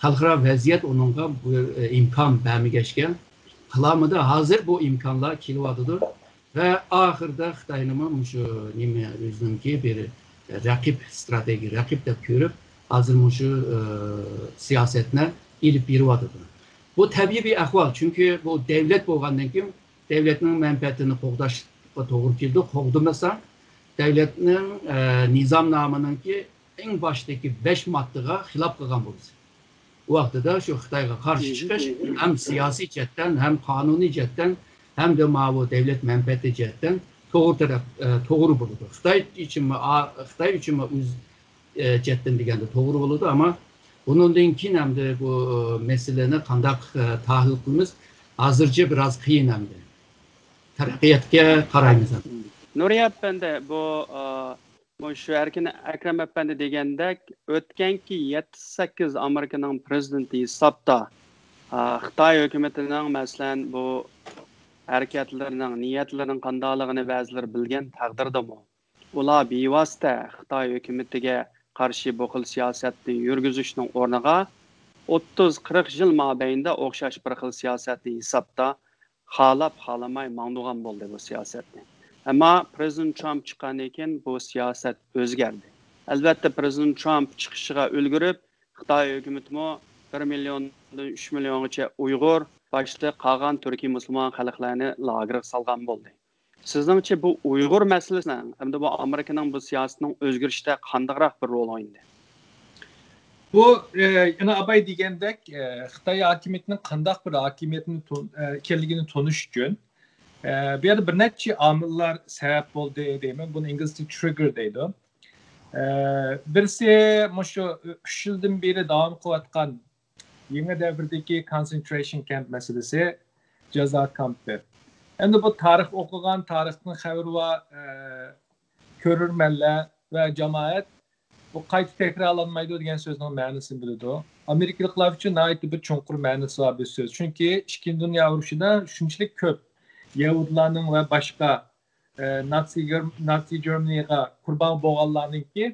خەلقئارا ۋەزىيەت ئۇنىڭغا بۇ، ئە، ئىمكان بەرمىگەچكە قىلالمىدى. ھازىر بۇ ئىمكانلار كېلىۋاتىدۇ. ۋە ئاخىرىدا خىتاينىمۇ مۇشۇ نېمە ئۆزىنىڭكى بىر رەقىب، ستراتېگىيە رەقىب دەپ كۆرۈپ، ھازىر مۇشۇ، ئى، سىياسەتنى ئېلىپ بېرىۋاتىدۇ. بۇ تەبىئىي بىر ئەھۋال، چۈنكى بۇ دەۋلەت بولغاندىن كېيىن دەۋلەتنىڭ مەنپەئەتىنى قوغداشقا توغرا كېلىدۇ. قوغدىمىسا، دەۋلەتنىڭ، ئى، نىزامنامىنىڭكى ئەڭ باشتىكى بەش ماددىغا خىلاپ قىلغان بولىسەن. ئۇ ۋاقتىدا شۇ خىتايغا قارشى چىقىش ھەم سىياسىي جەھەتتىن، ھەم قانۇنىي جەھەتتىن، ھەمدە ماۋۇ دەۋلەت مەنپەئەتى جەھەتتىن توغرا تەرەپ، ئە، توغرا بولىدۇ. خىتاي ئۈچۈنمۇ، ئا-، خىتاي ئۈچۈنمۇ ئۆز، ئە، جەھەتتىن دېگەندە توغرا بولىدۇ، ئەمما بۇنىڭدىن كېيىن ئەمدى بۇ، ئە، مەسىلىنى قانداق، ئە، تەھلىل قىلىمىز، ھازىرچە بىراز قىيىن ئەمدى. تەرەققىياتقا قارايمىز ئەمدى. نۇرى ئەپەندى، بۇ، ئە، مۇشۇ ئەركىن ئەكرەم ئەپەندى دېگەندەك، ئۆتكەنكى يەتتە سەككىز ئامېرىكىنىڭ پىرېزىدېنتى ھېسابتا، ئا، خىتاي ھۆكۈمىتىنىڭ، مەسىلەن، بۇ ھەرىكەتلىرىنىڭ، نىيەتلىرىنىڭ قانداقلىقىنى بەزىلەر بىلگەن تەقدىردىمۇ، ئۇلار بىۋاسىتە خىتاي ھۆكۈمىتىگە قارشى بۇ خىل سىياسەتنى يۈرگۈزۈشنىڭ ئورنىغا، ئوتتۇز، قىرىق يىل مابەينىدە ئوخشاش بىر خىل سىياسەتنى ھېسابتا خالاپ-خالىماي ماڭىدىغان بولدى بۇ سىياسەتنى. ئەمما پىرېزىدېنت ترامپ چىققاندىن كېيىن بۇ سىياسەت ئۆزگەردى. ئەلۋەتتە، پىرېزىدېنت ترامپ چىقىشىغا ئۈلگۈرۈپ، خىتاي ھۆكۈمىتىمۇ بىر مىليوندىن ئۈچ مىليونغىچە ئۇيغۇر، باشلىق قالغان تۈركىي مۇسۇلمان خەلقلەرنى لاگېرغا سالغان بولدى. سىزنىڭچە بۇ ئۇيغۇر مەسىلىسىنىڭ ھەمدە بۇ ئامېرىكىنىڭ بۇ سىياسىتىنىڭ ئۆزگىرىشىدە قانداقراق بىر رول ئوينىدى؟ بۇ، ئە، يەنە ئاباي دېگەندەك، ئە، خىتاي ھاكىمىيىتىنىڭ قانداق بىر ھاكىمىيەتنى تون-، ئە، ئىكەنلىكىنى تونۇش ئۈچۈن، ئە، بۇ يەردە بىر نەچچە ئامىللار سەۋەب بولدى دەيمەن. بۇنى ئىنگلىزچە trigger دەيدۇ. ئە، بىرسى مۇشۇ ئۈچ يىلدىن بېرى داۋام قىلىۋاتقان يېڭى دەۋردىكى concentration camp مەسىلىسى، جازا كامپى. ئەمدى بۇ تارىخ ئوقۇغان، تارىختىن خەۋىرى بار، ئە، كۆرۈرمەنلەر ۋە جامائەت بۇ قايتا تەكرارلانمايدۇ دېگەن سۆزنىڭ مەنىسىنى بىلىدۇ. ئامېرىكىلىقلار ئۈچۈن ناھايىتى بىر چوڭقۇر مەنىسى بار بىر سۆز. چۈنكى ئىككىنچى دۇنيا ئۇرۇشىدا شۇنچىلىك كۆپ يەھۇدىيلارنىڭ ۋە باشقا، ئە، ناتسى گېر-، ناتسى گېرمىنىيىغا قۇربان بولغانلارنىڭكى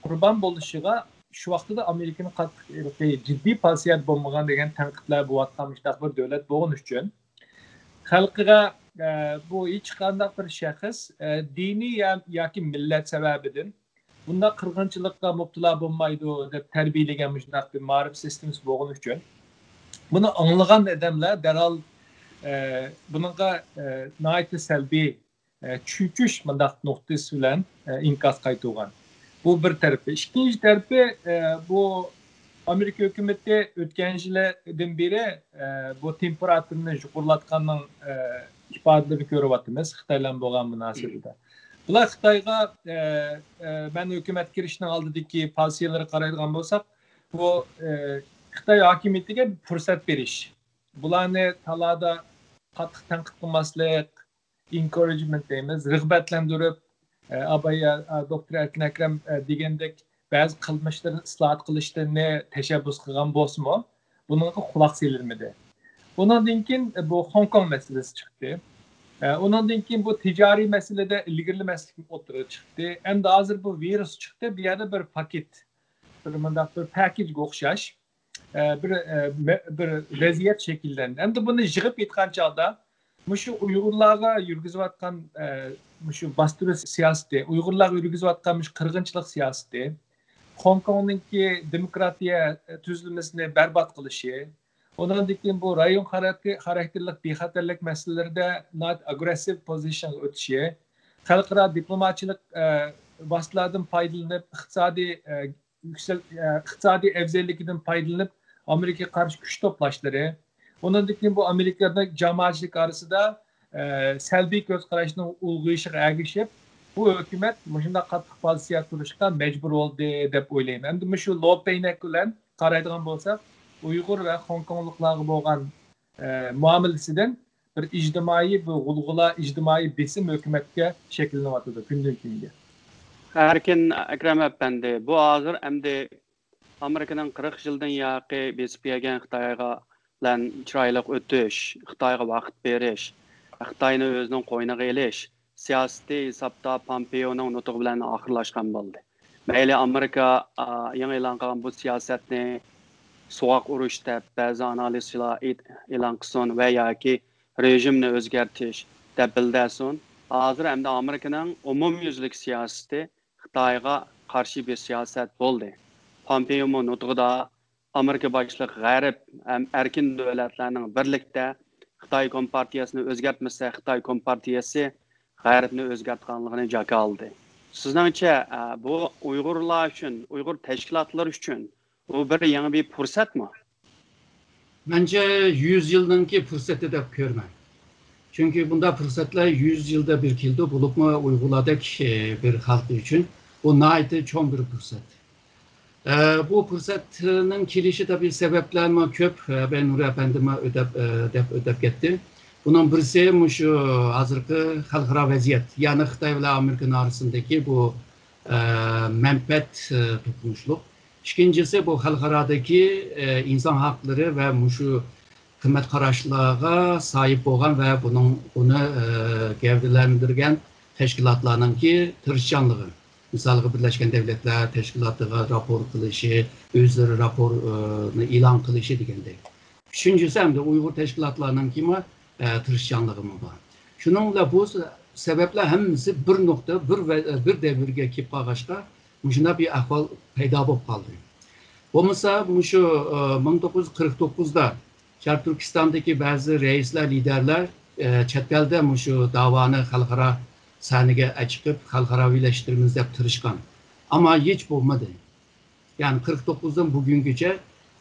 قۇربان بولۇشىغا شۇ ۋاقتىدا ئامېرىكىنىڭ قاتتىق ھېلىقى جىددىي پاسىيەت بولمىغان دېگەن تەنقىدلەر بولۇۋاتقان مۇشۇنداق بىر دۆلەت بولغىنى ئۈچۈن خەلقىگە، ئە، بۇ ھېچقانداق بىر شەخس، ئە، دىنىي يا-، ياكى مىللەت سەۋەبىدىن بۇنداق قىرغىنچىلىققا مۇپتىلا بولمايدۇ دەپ تەربىيەلىگەن مۇشۇنداق بىر مائارىپ سىستېمىسى بولغىنى ئۈچۈن بۇنى ئاڭلىغان ئادەملەر دەرھال، ئە، بۇنىڭغا، ئە، ناھايىتى سەلبىي، ئە، چۆچۈش مۇنداق نۇقتىسى بىلەن، ئە، ئىنكاس قايتۇرغان. بۇ بىر تەرىپى. ئىككىنچى تەرىپى، ئە، بۇ ئامېرىكا ھۆكۈمىتى ئۆتكەن يىلدىن بېرى، ئە، بۇ تېمپېراتۇرىنى يۇقىرىلاتقاننىڭ، ئە، ئىپادىلىرىنى كۆرۈۋاتىمىز خىتاي بىلەن بولغان مۇناسىۋىتىدە. بۇلار خىتايغا، ئە، ئە، مەن ھۆكۈمەتكە كىرىشنىڭ ئالدىدىكى پازىتسىيەلىرىگە قارايدىغان بولساق، بۇ، ئە، خىتاي ھاكىمىيىتىگە بىر پۇرسەت بېرىش. بۇلارنى تالادا قاتتىق تەنقىد قىلماسلىق، encouragement دەيمىز، رىغبەتلەندۈرۈپ، ئە، ئاباي، ئە، دوكتور ئەركىن ئەكرەم، ئە، دېگەندەك بەزى قىلمىشلىرىنى ئىسلاھات قىلىشلىرىنى تەشەببۇس قىلغان بولسىمۇ، بۇنىڭغا قۇلاق سېلىنمىدى. ئۇنىڭدىن كېيىن، ئە، بۇ خوڭكوڭ مەسىلىسى چىقتى. ئە، ئۇنىڭدىن كېيىن بۇ تىجارىي مەسىلىدە ئىلگىرىلىمەسلىك ئوتتۇرىغا چىقتى. ئەمدى ھازىر بۇ ۋىرۇس چىقتى. بۇ يەردە بىر پاكېت، بىر مۇنداق بىر پاكېجگە ئوخشاش، ئە، بىر، ئە، مە-، بىر ۋەزىيەت شەكىللەندى. ئەمدى بۇنى يىغىپ ئېيتقان چاغدا، مۇشۇ ئۇيغۇرلارغا يۈرگۈزۈۋاتقان، ئە، مۇشۇ باستۇرۇش سىياسىتى، ئۇيغۇرلارغا يۈرگۈزۈۋاتقان مۇشۇ قىرغىنچىلىق سىياسىتى، خوڭكوڭنىڭكى دېموكراتىيە تۈزۈلمىسىنى بەربات قىلىشى، ئۇنىڭدىن كېيىن بۇ رايون خاراكتېر-، خاراكتېرلىك بىخەتەرلىك مەسىلىلىرىدە ناھايىتى ئاگرېسسىپ پوزىتسىيەگە ئۆتۈشى، خەلقئارا دىپلوماتچىلىق، ئە، ۋاسىتىلەردىن پايدىلىنىپ، ئىقتىسادىي، ئە، يۈكسەل-، ئە، ئىقتىسادىي ئەۋزەللىكىدىن پايدىلىنىپ، ئامېرىكىغا قارشى كۈچ توپلاشلىرى، ئۇنىڭدىن كېيىن بۇ ئامېرىكىدا جامائەتچىلىك ئارىسىدا، ئە، سەلبىي كۆز قاراشنىڭ ئۇلغىيىشىغا ئەگىشىپ، بۇ ھۆكۈمەت مۇشۇنداق قاتتىق پوزىتسىيە تۇرۇشقا مەجبۇر بولدى دەپ ئويلايمەن. ئەمدى مۇشۇ لو پەينەك بىلەن قارايدىغان بولساق، ئۇيغۇر ۋە خوڭكوڭلۇقلارغا بولغان، ئە، مۇئامىلىسىدىن بىر ئىجتىمائىي بىر غۇلغۇلا، ئىجتىمائىي بېسىم ھۆكۈمەتكە شەكىللىنىۋاتىدۇ كۈندىن كۈنگە. ئەركىن ئەكرەم ئەپەندى، بۇ ھازىر ئەمدى ئامېرىكىنىڭ قىرىق يىلدىن ياقى بېسىپ كەلگەن خىتايغا بىلەن چىرايلىق ئۆتۈش، خىتايغا ۋاقىت بېرىش، خىتاينى ئۆزىنىڭ قوينىغا ئېلىش سىياسىتى ھېسابتا پامپېئونىڭ نۇتقى بىلەن ئاخىرلاشقان بولدى. مەيلى ئامېرىكا، ئا، يېڭى ئېلان قىلغان بۇ سىياسەتنى سوغۇق ئۇرۇش دەپ بەزى ئانالىزچىلار ئېيت-، ئېلان قىلسۇن ۋە ياكى رېژىمنى ئۆزگەرتىش دەپ بىلدەسۇن. ھازىر ئەمدى ئامېرىكىنىڭ ئومۇميۈزلۈك سىياسىتى خىتايغا قارشى بىر سىياسەت بولدى. پامپېئومۇ نۇتقىدا ئامېرىكا باشلىق غەرب ھەم ئەركىن دۆلەتلەرنىڭ بىرلىكتە خىتاي كومپارتىيەسىنى ئۆزگەرتمىسە، خىتاي كومپارتىيەسى غەربنى ئۆزگەرتىدىغانلىقىنى جاكارلىدى. سىزنىڭچە، ئە، بۇ ئۇيغۇرلار ئۈچۈن، ئۇيغۇر تەشكىلاتلىرى ئۈچۈن بۇ بىر يېڭى بىر پۇرسەتمۇ؟ مەنچە يۈز يىلنىڭكى پۇرسىتى دەپ كۆرىمەن. چۈنكى بۇنداق پۇرسەتلەر يۈز يىلدا بىر كېلىدۇ، بولۇپمۇ ئۇيغۇرلاردەك، ئە، بىر خەلق ئۈچۈن بۇ ناھايىتى چوڭ بىر پۇرسەت. ئە، بۇ پۇرسەتنىڭ كېلىشى تەبىئىي سەۋەبلەرمۇ كۆپ. ئە، بەي نۇرى ئەپەندىمۇ ئۆتەپ، ئە، دەپ ئۆتەپ كەتتى. بۇنىڭ بىرسى مۇشۇ ھازىرقى خەلقئارا ۋەزىيەت، يەنى خىتاي بىلەن ئامېرىكىنىڭ ئارىسىندىكى بۇ، ئە، مەنپەئەت، ئە، توقۇنۇشلۇق. ئىككىنچىسى، بۇ خەلقئارادىكى، ئە، ئىنسان ھەقلىرى ۋە مۇشۇ قىممەت قاراشلارغا ساھىب بولغان ۋە بۇنىڭ، بۇنى، ئە، گەۋدىلەندۈرگەن تەشكىلاتلارنىڭكى تىرىشچانلىقى. مىسالغا، بىرلەشكەن دەۋلەتلەر تەشكىلاتىغا راپور قىلىشى، ئۆزلىرى راپورنى ئېلان قىلىشى دېگەندەك. ئۈچىنچىسى، ئەمدى ئۇيغۇر تەشكىلاتلارنىڭكىمۇ، ئە، تىرىشچانلىقىمۇ بار. شۇنىڭ بىلەن بۇ سەۋەبلەر ھەممىسى بىر نۇقتا، بىر ۋە-، بىر دەۋرگە كېلىپ قالغاچقا، مۇشۇنداق بىر ئەھۋال پەيدا بولۇپ قالدى. بولمىسا، مۇشۇ، ئە، مىڭ توققۇز يۈز قىرىق توققۇزدا شەرقىي تۈركىستاندىكى بەزى رەئىسلەر، لىدەرلەر ئە، چەت ئەلدە مۇشۇ داۋانى خەلقئارا سەھنىگە چىقىپ، خەلقئاراۋىلەشتۈرىمىز دەپ تىرىشقان. ئەمما ھېچ بولمىدى. يەنى قىرىق توققۇزدىن بۈگۈنگىچە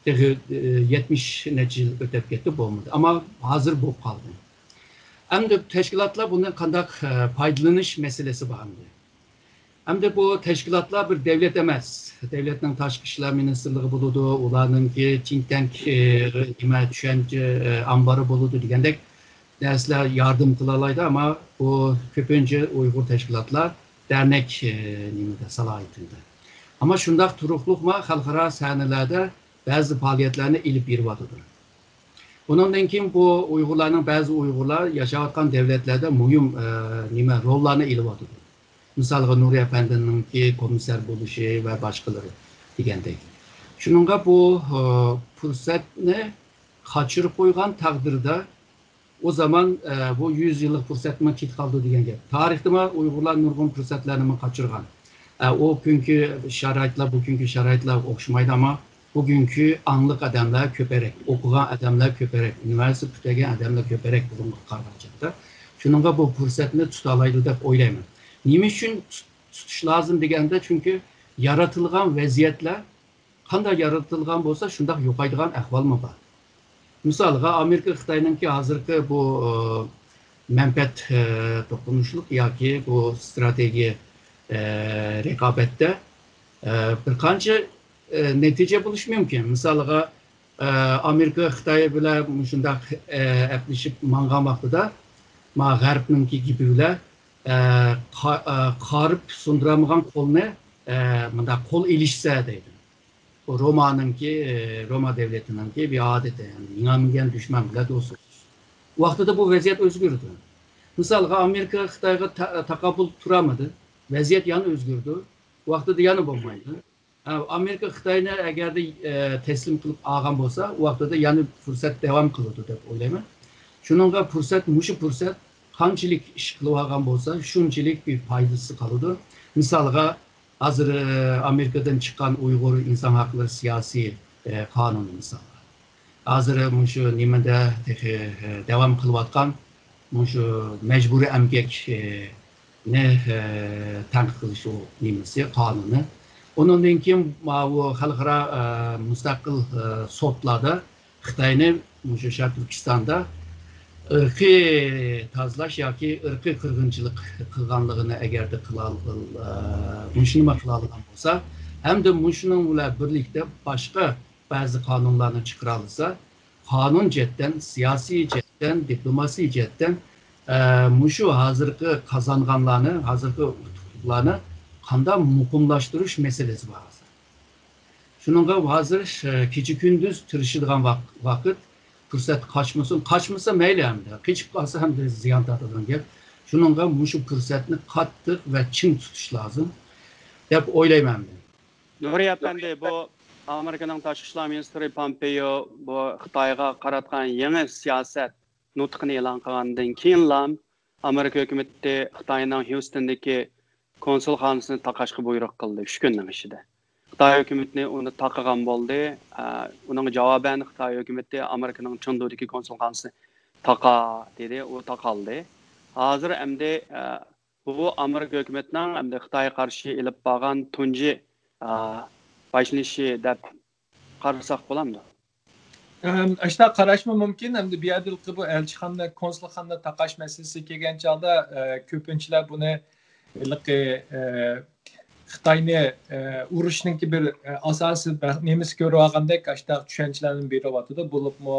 تېخى، ئە، يەتمىش نەچچە يىل ئۆتۈپ كەتتى، بولمىدى. ئەمما ھازىر بولۇپ قالدى. ئەمدى تەشكىلاتلار بۇندىن قانداق، ئە، پايدىلىنىش مەسىلىسى بار ئەمدى. ئەمدى بۇ تەشكىلاتلار بىر دەۋلەت ئەمەس. دەۋلەتنىڭ تاشقى ئىشلار مىنىستىرلىقى بولىدۇ، ئۇلارنىڭكى تىنك تەنك، ئە، نېمە، چۈشەنچە، ئە، ئامبىرى بولىدۇ دېگەندەك نەرسىلەر ياردەم قىلالايدۇ، ئەمما بۇ كۆپىنچە ئۇيغۇر تەشكىلاتلار دەرنەك، ئە، نېمىدە، سالاھىيىتىدە. ئەمما شۇنداق تۇرۇقلۇقما خەلقئارا سەھنىلەردە بەزى پائالىيەتلەرنى ئېلىپ بېرىۋاتىدۇ. ئۇنىڭدىن كېيىن بۇ ئۇيغۇرلارنىڭ، بەزى ئۇيغۇرلار ياشاۋاتقان دەۋلەتلەردە مۇھىم، ئە، نېمە، روللارنى ئېلىۋاتىدۇ. مىسالغا، نۇرى ئەپەندىنىڭكى كومىسسار بولۇشى ۋە باشقىلىرى دېگەندەك. شۇنىڭغا بۇ، ئە، پۇرسەتنى قاچۇرۇپ قويغان تەقدىردە، ئۇ زامان، ئە، بۇ يۈز يىللىق پۇرسەتمۇ كېتىپ قالىدۇ دېگەن گەپ. تارىختىمۇ ئۇيغۇرلار نۇرغۇن پۇرسەتلەرنىمۇ قاچۇرغان. ئە، ئۇ كۈنكى شارائىتلار، بۇ كۈنكى شارائىتلار ئوخشىمايدۇ، ئەمما بۈگۈنكى ئاڭلىق ئادەملەر كۆپرەك، ئوقۇغان ئادەملەر كۆپرەك، ئۇنىۋېرسىتېت پۈتتۈرگەن ئادەملەر كۆپرەك بۇنىڭغا قارىغاندا. شۇنىڭغا بۇ پۇرسەتنى تۇتالايدۇ دەپ ئويلايمەن. نېمە ئۈچۈن تۇت-، تۇتۇش لازىم دېگەندە، چۈنكى يارىتىلغان ۋەزىيەتلەر قانداق يارىتىلغان بولسا، شۇنداق يوقايدىغان ئەھۋالمۇ بار. مىسالغا، ئامېرىكا خىتاينىڭكى ھازىرقى بۇ، ئە، مەنپەئەت، ئە، توقۇنۇشلۇق ياكى بۇ ئىستراتېگىيە، ئە، رىقابەتتە، ئە، بىر قانچە، ئە، نەتىجە بولۇشى مۇمكىن. مىسالغا، ئە، ئامېرىكا خىتاي بىلەن مۇشۇنداق، ئە، ئەپلىشىپ ماڭغان ۋاقتىدا، ما غەربنىڭكى گېپى بىلەن، ئە، قا-، ئە، قارىپ سۇندۇرالمىغان قولنى، ئە، مۇنداق قول ئېلىشسە دەيدۇ. بۇ رومانىڭكى، روما دەۋلىتىنىڭكى بىر ئادىتى، يەنى يېڭەلمىگەن دۈشمەن بىلەن دوست بولۇش. ۋاقتىدا بۇ ۋەزىيەت ئۆزگىرىدۇ. مىسالغا، ئامېرىكا خىتايغا تا-، تاقابىل تۇرالمىدى. ۋەزىيەت يەنە ئۆزگىرىدۇ. ۋاقتىدا يەنە بولمايدۇ. ھە، ئامېرىكا خىتاينى ئەگەردە، ئە، تەسلىم قىلىپ ئالغان بولسا، ۋاقتىدا يەنە پۇرسەت داۋام قىلىدۇ دەپ ئويلايمەن. شۇنىڭغا پۇرسەت، مۇشۇ پۇرسەت قانچىلىك ئىش قىلىۋالغان بولسا، شۇنچىلىك بىر پايدىسى قالىدۇ. مىسالغا، ھازىر، ئە، ئامېرىكىدىن چىققان ئۇيغۇر ئىنسان ھەقلىرى سىياسىي، ئە، قانۇنى مىسالغا. ھازىر مۇشۇ نېمىدە تېخى، ئە، داۋام قىلىۋاتقان مۇشۇ مەجبۇرىي ئەمگەك، ئە، نى، ئە، تەنقىد قىلىش ئۇ نېمىسى، قانۇنى. ئۇنىڭدىن كېيىن ماۋۇ خەلقئارا، ئە، مۇستەقىل، ئە، سوتلاردا خىتاينى مۇشۇ شەرقىي تۈركىستاندا ئىرقىي تازىلاش ياكى ئىرقىي قىرغىنچىلىق قىلغانلىقىنى ئەگەردە قىلال-، ئە، مۇشۇنىمۇ قىلالىغان بولسا، ھەمدە مۇشۇنىڭ بىلەن بىرلىكتە باشقا بەزى قانۇنلارنى چىقىرالىسا، قانۇن جەھەتتىن، سىياسىي جەھەتتىن، دىپلوماسىي جەھەتتىن، ئە، مۇشۇ ھازىرقى قازانغانلارنى، ھازىرقى ئۇتۇقلارنى قانداق مۇقىملاشتۇرۇش مەسىلىسى بار ھازىر. شۇنىڭغا ھازىر، ئە، كېچە-كۈندۈز تىرىشىدىغان ۋاق-، ۋاقىت، پۇرسەت قاچمىسۇن. قاچمىسا مەيلى ئەمدى. قېچىپ قالسا ئەمدى زىيان تارتىدىغان گەپ. شۇنىڭغا مۇشۇ پۇرسەتنى قاتتىق ۋە چىڭ تۇتۇش لازىم دەپ ئويلايمەن مەن. نۇرى ئەپەندى، بۇ ئامېرىكىنىڭ تاشقى ئىشلار مىنىستىرى پومپېيو بۇ خىتايغا قاراتقان يېڭى سىياسەت نۇتقىنى ئېلان قىلغاندىن كېيىنلا، ئامېرىكا ھۆكۈمىتى خىتاينىڭ ھيۇستوندىكى كونسۇلخانىسىنى تاقاشقا بۇيرۇق قىلدى، ئۈچ كۈننىڭ ئىچىدە. خىتاي ھۆكۈمىتىنى ئۇنى تاقىغان بولدى. ئە، ئۇنىڭغا جاۋابەن خىتاي ھۆكۈمىتى ئامېرىكىنىڭ چېڭدۇدىكى كونسۇلخانىسىنى تاقا دېدى، ئۇ تاقالدى. ھازىر ئەمدى، ئە، بۇ ئامېرىكا ھۆكۈمىتىنىڭ ئەمدى خىتايغا قارشى ئېلىپ بارغان تۇنجى، ئا، باشلىنىشى دەپ قارىساق بولامدۇ؟ ئەم، ئاشۇنداق قاراشمۇ مۇمكىن. ئەمدى بۇ يەردىكى بۇ ئەلچىخانا، كونسۇلخانا تاقاش مەسىلىسى كەلگەن چاغدا، ئە، كۆپىنچىلەر بۇنى ھېلىقى، ئە، خىتاينى، ئە، ئۇرۇشنىڭكى بىر، ئە، ئاساسىي بە-، نېمىسى كۆرۈۋالغاندەك ئاشۇنداق چۈشەنچىلەرنى بېرىۋاتىدۇ. بولۇپمۇ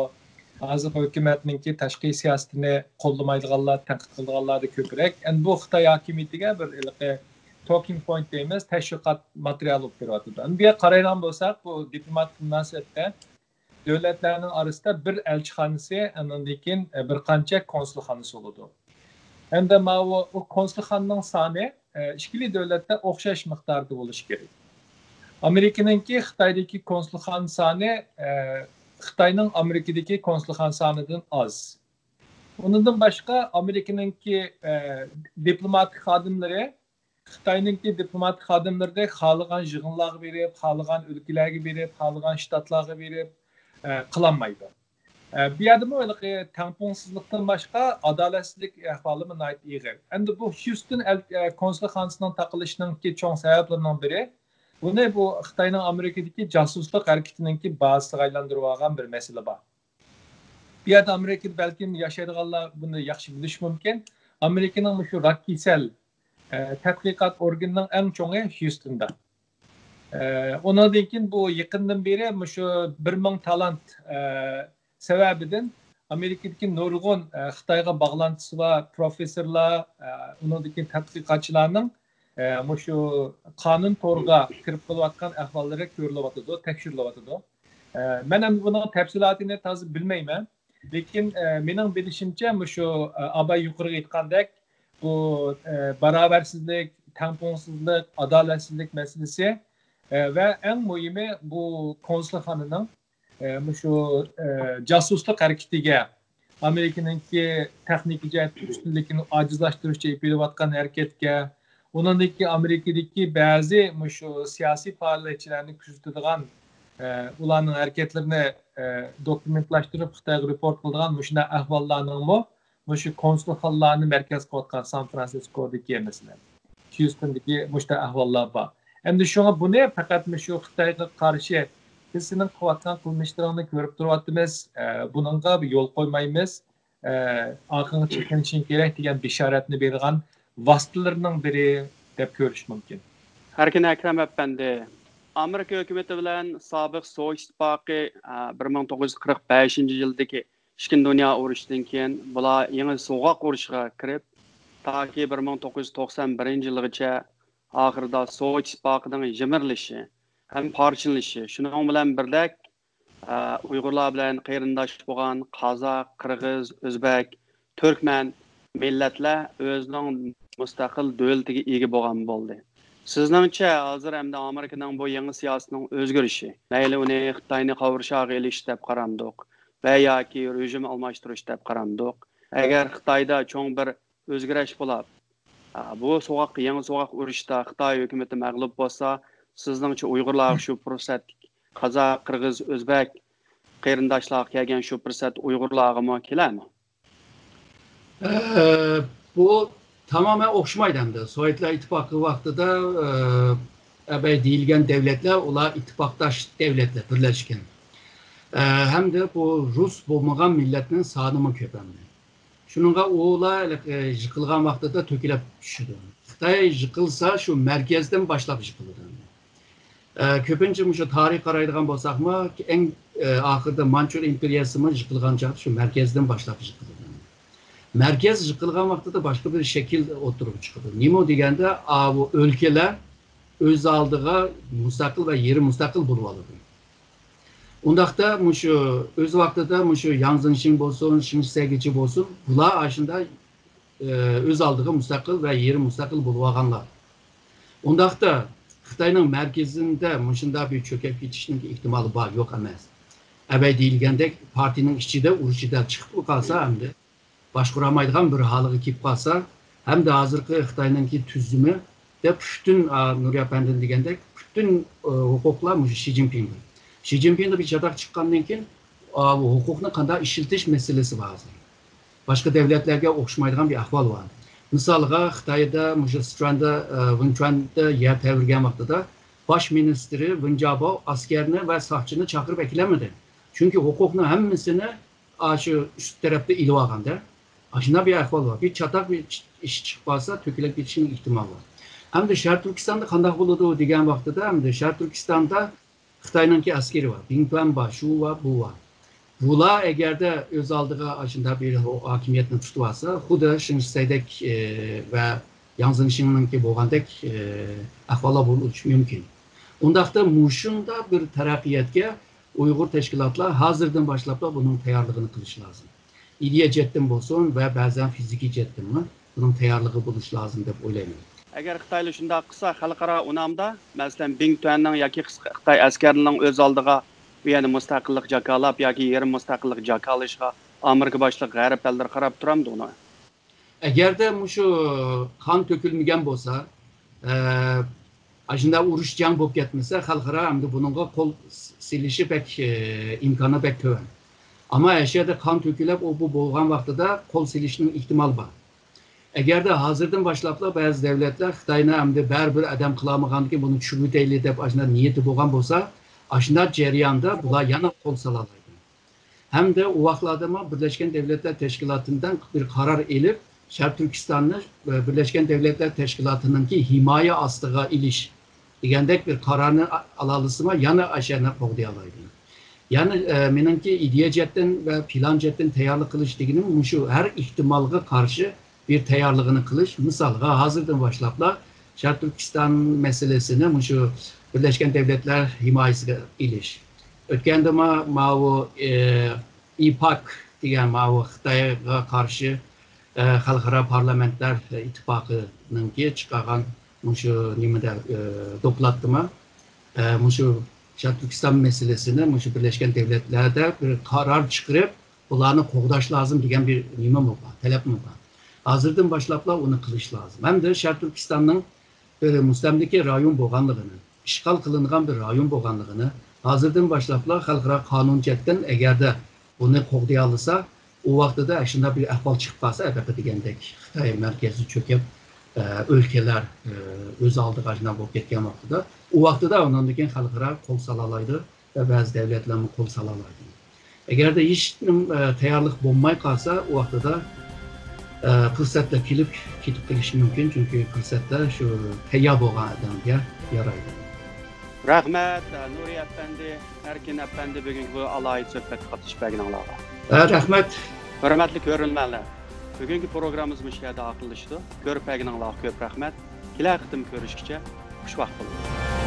ھازىرقى ھۆكۈمەتنىڭكى تاشقى سىياسىتىنى قوللىمايدىغانلار، تەنقىد قىلىدىغانلاردا كۆپرەك. ئەمدى بۇ خىتاي ھاكىمىيىتىگە بىر ھېلىقى توكىنگ پوينت دەيمىز، تەشۋىقات ماتېرىيالى بولۇپ كېلىۋاتىدۇ. ئەمدى بۇ يەرگە قارايدىغان بولساق، بۇ دىپلوماتىك مۇناسىۋەتتە دۆلەتلەرنىڭ ئارىسىدا بىر ئەلچىخانىسى، ئاندىن كېيىن، ئە، بىر قانچە كونسۇلخانىسى بولىدۇ. ھەمدە ماۋۇ، ئۇ كونسۇلخانىنىڭ سانى، ئە، ئىككىلى دۆلەتتە ئوخشاش مىقداردا بولۇشى كېرەك. ئامېرىكىنىڭكى خىتايدىكى كونسۇلخانا سانى، ئە، خىتاينىڭ ئامېرىكىدىكى كونسۇلخانا سانىدىن ئاز. ئۇنىڭدىن باشقا، ئامېرىكىنىڭكى، ئە، دىپلوماتىك خادىملىرى خىتاينىڭكى دىپلوماتىك خادىملىرىدەك خالىغان يىغىنلارغا بېرىپ، خالىغان ئۆلكىلەرگە بېرىپ، خالىغان شتاتلارغا بېرىپ، ئە، قىلالمايدۇ. ئە، بۇ يەردىمۇ ھېلىقى تەڭپۇڭسىزلىقتىن باشقا ئادالەتسىزلىك ئەھۋالىمۇ ناھايىتى ئېغىر. ئەمدى بۇ خيۇستون ئەل-، ئە، كونسۇلخانىسىنىڭ تاقىلىشىنىڭكى چوڭ سەۋەبلىرىنىڭ بىرى، بۇنى بۇ خىتاينىڭ ئامېرىكىدىكى جاسۇسلۇق ھەرىكىتىنىڭكى بازىسىغا ئايلاندۇرۇۋالغان بىر مەسىلە بار. بۇ يەردە ئامېرىكىدا بەلكىم ياشايدىغانلار بۇنى ياخشى بىلىشى مۇمكىن. ئامېرىكىنىڭ مۇشۇ راك كېسەل، ئە، تەتقىقات ئورگىنىنىڭ ئەڭ چوڭى خيۇستوندا. ئە، ئۇنىڭدىن كېيىن بۇ يېقىندىن بېرى مۇشۇ بىر مىڭ تالانت، ئە، سەۋەبىدىن ئامېرىكىدىكى نۇرغۇن، ئە، خىتايغا باغلانتىسى بار پروفېسسورلار، ئە، ئۇنىڭدىكى تەتقىقاتچىلارنىڭ، ئە، مۇشۇ قانۇن تورىغا كىرىپ قېلىۋاتقان ئەھۋاللىرى كۆرۈلۈۋاتىدۇ، تەكشۈرۈلۈۋاتىدۇ. ئە، مەن ئەمدى بۇنىڭ تەپسىلاتىنى تازا بىلمەيمەن. لېكىن، ئە، مېنىڭ بىلىشىمچە، مۇشۇ، ئە، ئاباي يۇقىرىقى ئېيتقاندەك، بۇ، ئە، باراۋەرسىزلىك، تەڭپۇڭسىزلىق، ئادالەتسىزلىك مەسىلىسى، ئە، ۋە ئەڭ مۇھىمى بۇ كونسۇلخانىنىڭ، ئە، مۇشۇ، ئە، جاسۇسلۇق ھەرىكىتىگە، ئامېرىكىنىڭكى تېخنىكا جەھەتتىكى ئۈستۈنلۈكىنى ئاجىزلاشتۇرۇشچە ئېلىپ بېرىۋاتقان ھەرىكەتكە، ئۇنىڭدىن كېيىن ئامېرىكىدىكى بەزى مۇشۇ سىياسىي پائالىيەتچىلەرنى كۆزىتىدىغان، ئە، ئۇلارنىڭ ھەرىكەتلىرىنى، ئە، دوكۇمېنتلاشتۇرۇپ خىتايغا رېپورت قىلىدىغان مۇشۇنداق ئەھۋاللارنىڭمۇ مۇشۇ كونسۇلخانىلارنى مەركەز قىلىۋاتقان سان فرانسىسكودىكى، مەسىلەن، خيۇستوندىكى مۇشۇنداق ئەھۋاللار بار. ئەمدى شۇڭا بۇنى پەقەت مۇشۇ خىتايغا قارشى، بىز سېنىڭ قىلىۋاتقان قىلمىشلىرىڭنى كۆرۈپ تۇرۇۋاتىمىز، ئە، بۇنىڭغا يول قويمايمىز، ئە، ئارقىڭغا چېكىنىشىڭ كېرەك دېگەن بېشارەتنى بېرىدىغان ۋاسىتىلىرىنىڭ بىرى دەپ كۆرۈش مۇمكىن. ئەركىن ئەكرەم ئەپەندى، ئامېرىكا ھۆكۈمىتى بىلەن سابىق سوۋېت ئىتتىپاقى، ئە، بىر مىڭ توققۇز يۈز قىرىق بەشىنچى يىلدىكى ئىككىنچى دۇنيا ئۇرۇشىدىن كېيىن بۇلار يېڭى سوغۇق ئۇرۇشىغا كىرىپ، تاكى بىر مىڭ توققۇز يۈز توقسان بىرىنچى يىلغىچە ئاخىرىدا سوۋېت ئىتتىپاقىنىڭ يىمىرىلىشى ھەم پارچىلىنىشى، شۇنىڭ بىلەن بىردەك، ئە، ئۇيغۇرلار بىلەن قېرىنداش بولغان قازاق، قىرغىز، ئۆزبەك، تۈركمەن مىللەتلەر ئۆزىنىڭ مۇستەقىل دۆلىتىگە ئىگە بولغان بولدى. سىزنىڭچە، ھازىر ئەمدى ئامېرىكىنىڭ بۇ يېڭى سىياسىتىنىڭ ئۆزگىرىشى، مەيلى ئۇنى خىتاينى قورشاۋغا ئېلىش دەپ قارامدۇق ۋە ياكى رېژىم ئالماشتۇرۇش دەپ قارامدۇق، ئەگەر خىتايدا چوڭ بىر ئۆزگىرىش بولاپ، ئا، بۇ سوغۇق، يېڭى سوغۇق ئۇرۇشتا خىتاي ھۆكۈمىتى مەغلۇپ بولسا، سىزنىڭچە ئۇيغۇرلارغا شۇ پۇرسەت، قازاق، قىرغىز، ئۆزبەك قېرىنداشلارغا كەلگەن شۇ پۇرسەت ئۇيغۇرلارغىمۇ كېلەرمۇ؟ ئە، بۇ تامامەن ئوخشىمايدۇ ئەمدى. سوۋېتلار ئىتتىپاقى ۋاقتىدا، ئە، ئەبەي دېيىلگەن دەۋلەتلەر، ئۇلار ئىتتىپاقداش دەۋلەتلەر، بىرلەشكەن. ئە، ھەمدە بۇ رۇس بولمىغان مىللەتنىڭ سانىمۇ كۆپ ئەمدى. شۇنىڭغا ئۇلار، ئە، يىقىلغان ۋاقتىدا تۆكۈلۈپ چۈشىدۇ. خىتاي يىقىلسا، شۇ مەركەزدىن باشلاپ يىقىلىدۇ. ئە، كۆپىنچە مۇشۇ تارىخقا قارايدىغان بولساقمۇ، ئەڭ، ئە، ئاخىرىدا مانچۇر ئىمپېرىيەسىمۇ يىقىلغان چاغدا شۇ مەركەزدىن باشلاپ يىقىلىدۇ. مەركەز يىقىلغان ۋاقتىدا باشقا بىر شەكىل ئوتتۇرىغا چىقىدۇ. نېمە دېگەندە، ئاۋۇ ئۆلكىلەر ئۆز ئالدىغا مۇستەقىل ۋە يېرىم مۇستەقىل بولۇۋالىدۇ. ئۇنداقتا مۇشۇ ئۆز ۋاقتىدا مۇشۇ ياڭ زېڭشىڭ بولسۇن، شېڭ شىسەيگىچى بولسۇن، بۇلار ئاشۇنداق، ئە، ئۆز ئالدىغا مۇستەقىل ۋە يېرىم مۇستەقىل بولۇۋالغانلار. ئۇنداقتا خىتاينىڭ مەركىزىدە مۇشۇنداق بىر چۆكۈپ كېتىشنىڭ ئېھتىمالى بار، يوق ئەمەس. ئەبەي دېيىلگەندەك پارتىيىنىڭ ئىچىدە ئۇرۇش جېدەل چىقىپلا قالسا، ئەمدى باشقۇرالمايدىغان بىر ھالغا كېلىپ قالسا، ھەمدە ھازىرقى خىتاينىڭكى تۈزۈمى دەپ پۈتۈن، ئا، نۇرى ئەپەندىنىڭ دېگەندەك پۈتۈن، ئا، ھوقۇقلار مۇشۇ شى جىنپىڭدا. شى جىنپىڭدا بىر چاتاق چىققاندىن كېيىن، ئا، بۇ ھوقۇقنى قانداق ئىشلىتىش مەسىلىسى بار ھازىر. باشقا دەۋلەتلەرگە ئوخشىمايدىغان بىر ئەھۋال بار. مىسالغا، خىتايدا مۇشۇ سىچۈەندە، ئا، ۋېنچۈەندە يەر تەۋرىگەن ۋاقتىدا باش مىنىستىرى ۋېن جياباۋ ئەسكەرنى ۋە ساقچىنى چاقىرىپ ئەكېلەلمىدى. چۈنكى ھوقۇقنىڭ ھەممىسىنى ئاشۇ ئۈست تەرەپتە ئېلىۋالغاندا، ئاشۇنداق بىر ئەھۋال بار. بىر چاتاق بىر ئىش چىقىپ قالسا، تۆكۈلۈپ كېتىشنىڭ ئېھتىمالى بار. ئەمدى شەرقىي تۈركىستاندا قانداق بولىدۇ دېگەن ۋاقتىدا، ئەمدى شەرقىي تۈركىستاندا خىتاينىڭكى ئەسكىرى بار، بىڭتۈەن بار، شۇ بار، بۇ بار. بۇلار ئەگەردە ئۆز ئالدىغا ئاشۇنداق بىر ھاكىمىيەتنى تۇتۇۋالسا، خۇددى شېڭ شىسەيدەك، ئى، ۋە ياڭ زېڭشىڭنىڭكى بولغاندەك، ئى، ئەھۋاللار بولۇشى مۇمكىن. ئۇنداقتا مۇشۇنداق بىر تەرەققىياتقا ئۇيغۇر تەشكىلاتلار ھازىردىن باشلاپلا بۇنىڭ تەييارلىقىنى قىلىشى لازىم. ئىدىيە جەھەتتىن بولسۇن ۋە بەزەن فىزىكىي جەھەتتىنمۇ بۇنىڭ تەييارلىقى بولۇشى لازىم دەپ ئويلايمەن. ئەگەر خىتايلار شۇنداق قىلسا، خەلقئارا ئۇنامدا، مەسىلەن، بىڭ تۈەننىڭ ياكى خىتاي ئەسكەرلىرىنىڭ ئۆز ئالدىغا بۇ يەردە مۇستەقىللىق جاكارلاپ ياكى يېرىم مۇستەقىللىق جاكارلىشىغا ئامېرىكا باشلىق غەرب ئەللىرى قاراپ تۇرامدۇ ئۇنى؟ ئەگەردە مۇشۇ قان تۆكۈلمىگەن بولسا، ئە، ئاشۇنداق ئۇرۇش جەڭ بولۇپ كەتمىسە، خەلقئارا ئەمدى بۇنىڭغا قول سېلىشى بەك، ئە، ئىمكانى بەك تۆۋەن. ئەمما ئەشەدە قان تۆكۈلۈپ، ئۇ بۇ بولغان ۋاقتىدا قول سېلىشنىڭ ئېھتىمالى بار. ئەگەردە ھازىردىن باشلاپلا بەزى دەۋلەتلەر خىتاينى ئەمدى بەرىبىر ئادەم قىلالمىغاندىكىن بۇنى چۈشۈرۈۋېتەيلى دەپ ئاشۇنداق نىيىتى بولغان بولسا، ئاشۇنداق جەرياندا بۇلار يەنە قول سالالايدۇ. ھەمدە ئۇ ۋاقىتلاردىمۇ بىرلەشكەن دەۋلەتلەر تەشكىلاتىدىن بىر قارار ئېلىپ، شەرقىي تۈركىستاننى، ئە، بىرلەشكەن دەۋلەتلەر تەشكىلاتىنىڭكى ھىمايە ئاستىغا ئېلىش دېگەندەك بىر قارارنى ئا-، ئالالىسىمۇ يەنە ئاشۇ يەرنى قوغدىيالايدۇ. يەنى، ئە، مېنىڭكى ئىدىيە جەھەتتىن ۋە پىلان جەھەتتىن تەييارلىق قىلىش دېگىنىم مۇشۇ ھەر ئېھتىمالغا قارشى بىر تەييارلىقىنى قىلىش. مىسالغا، ھازىردىن باشلاپلا شەرقىي تۈركىستان مەسىلىسىنى مۇشۇ بىرلەشكەن دەۋلەتلەر ھىمايىسىگە ئېلىش. ئۆتكەندىمۇ ماۋۇ، ئە، ئىپاك دېگەن ماۋۇ خىتايغا قارشى، ئە، خەلقئارا پارلامېنتلار ئىتتىپاقىنىڭكى چىقارغان مۇشۇ نېمىدە، ئە، دوكلاتتىمۇ، ئە، مۇشۇ شەرقىي تۈركىستان مەسىلىسىنى مۇشۇ بىرلەشكەن دەۋلەتلەردە بىر قارار چىقىرىپ، بۇلارنى قوغداش لازىم دېگەن بىر نېمىمۇ بار، تەلەپمۇ بار. ھازىردىن باشلاپلا ئۇنى قىلىش لازىم. ھەمدە شەرقىي تۈركىستاننىڭ بىر مۇستەملىكە رايون بولغانلىقىنى، ئىشغال قىلىنغان بىر رايون بولغانلىقىنى ھازىردىن باشلاپلا خەلقئارا قانۇن جەھەتتىن ئەگەردە بۇنى قوغدىيالىسا، ئۇ ۋاقتىدا ئاشۇنداق بىر ئەھۋال چىقىپ قالسا، ھېلىقى دېگەندەك خىتاي مەركەزى چۆكۈپ، ئە، ئۆلكىلەر، ئە، ئۆز ئالدىغا ئاشۇنداق بولۇپ كەتكەن ۋاقتىدا، ئۇ ۋاقتىدا ئۇنىڭدىن كېيىن خەلقئارا قول سالالايدۇ ۋە بەزى دەۋلەتلەرمۇ قول سالالايدۇ. ئەگەردە ھېچ نېمە، ئە، تەييارلىق بولماي قالسا، ئۇ ۋاقتىدا، ئە، پۇرسەتلەر كېلىپ كېتىپ قېلىشى مۇمكىن، چۈنكى پۇرسەتلەر شۇ تەييار بولغان ئادەمگە يارايدۇ. رەھمەت، نۇرى ئەپەندى، ئەركىن ئەپەندى، بۈگۈنكى بۇ ئالاھىدە سۆھبەتكە قاتنىشىپ بەرگىنىڭلارغا. ھە، رەھمەت. ھۆرمەتلىك كۆرۈرمەنلەر، بۈگۈنكى پروگراممىمىز مۇشۇ يەردە ئاخىرلىشىدۇ. كۆرۈپ بەرگىنىڭلارغا كۆپ رەھمەت. كېلەر قېتىم كۆرۈشكىچە خۇش ۋاقىت بولۇڭ.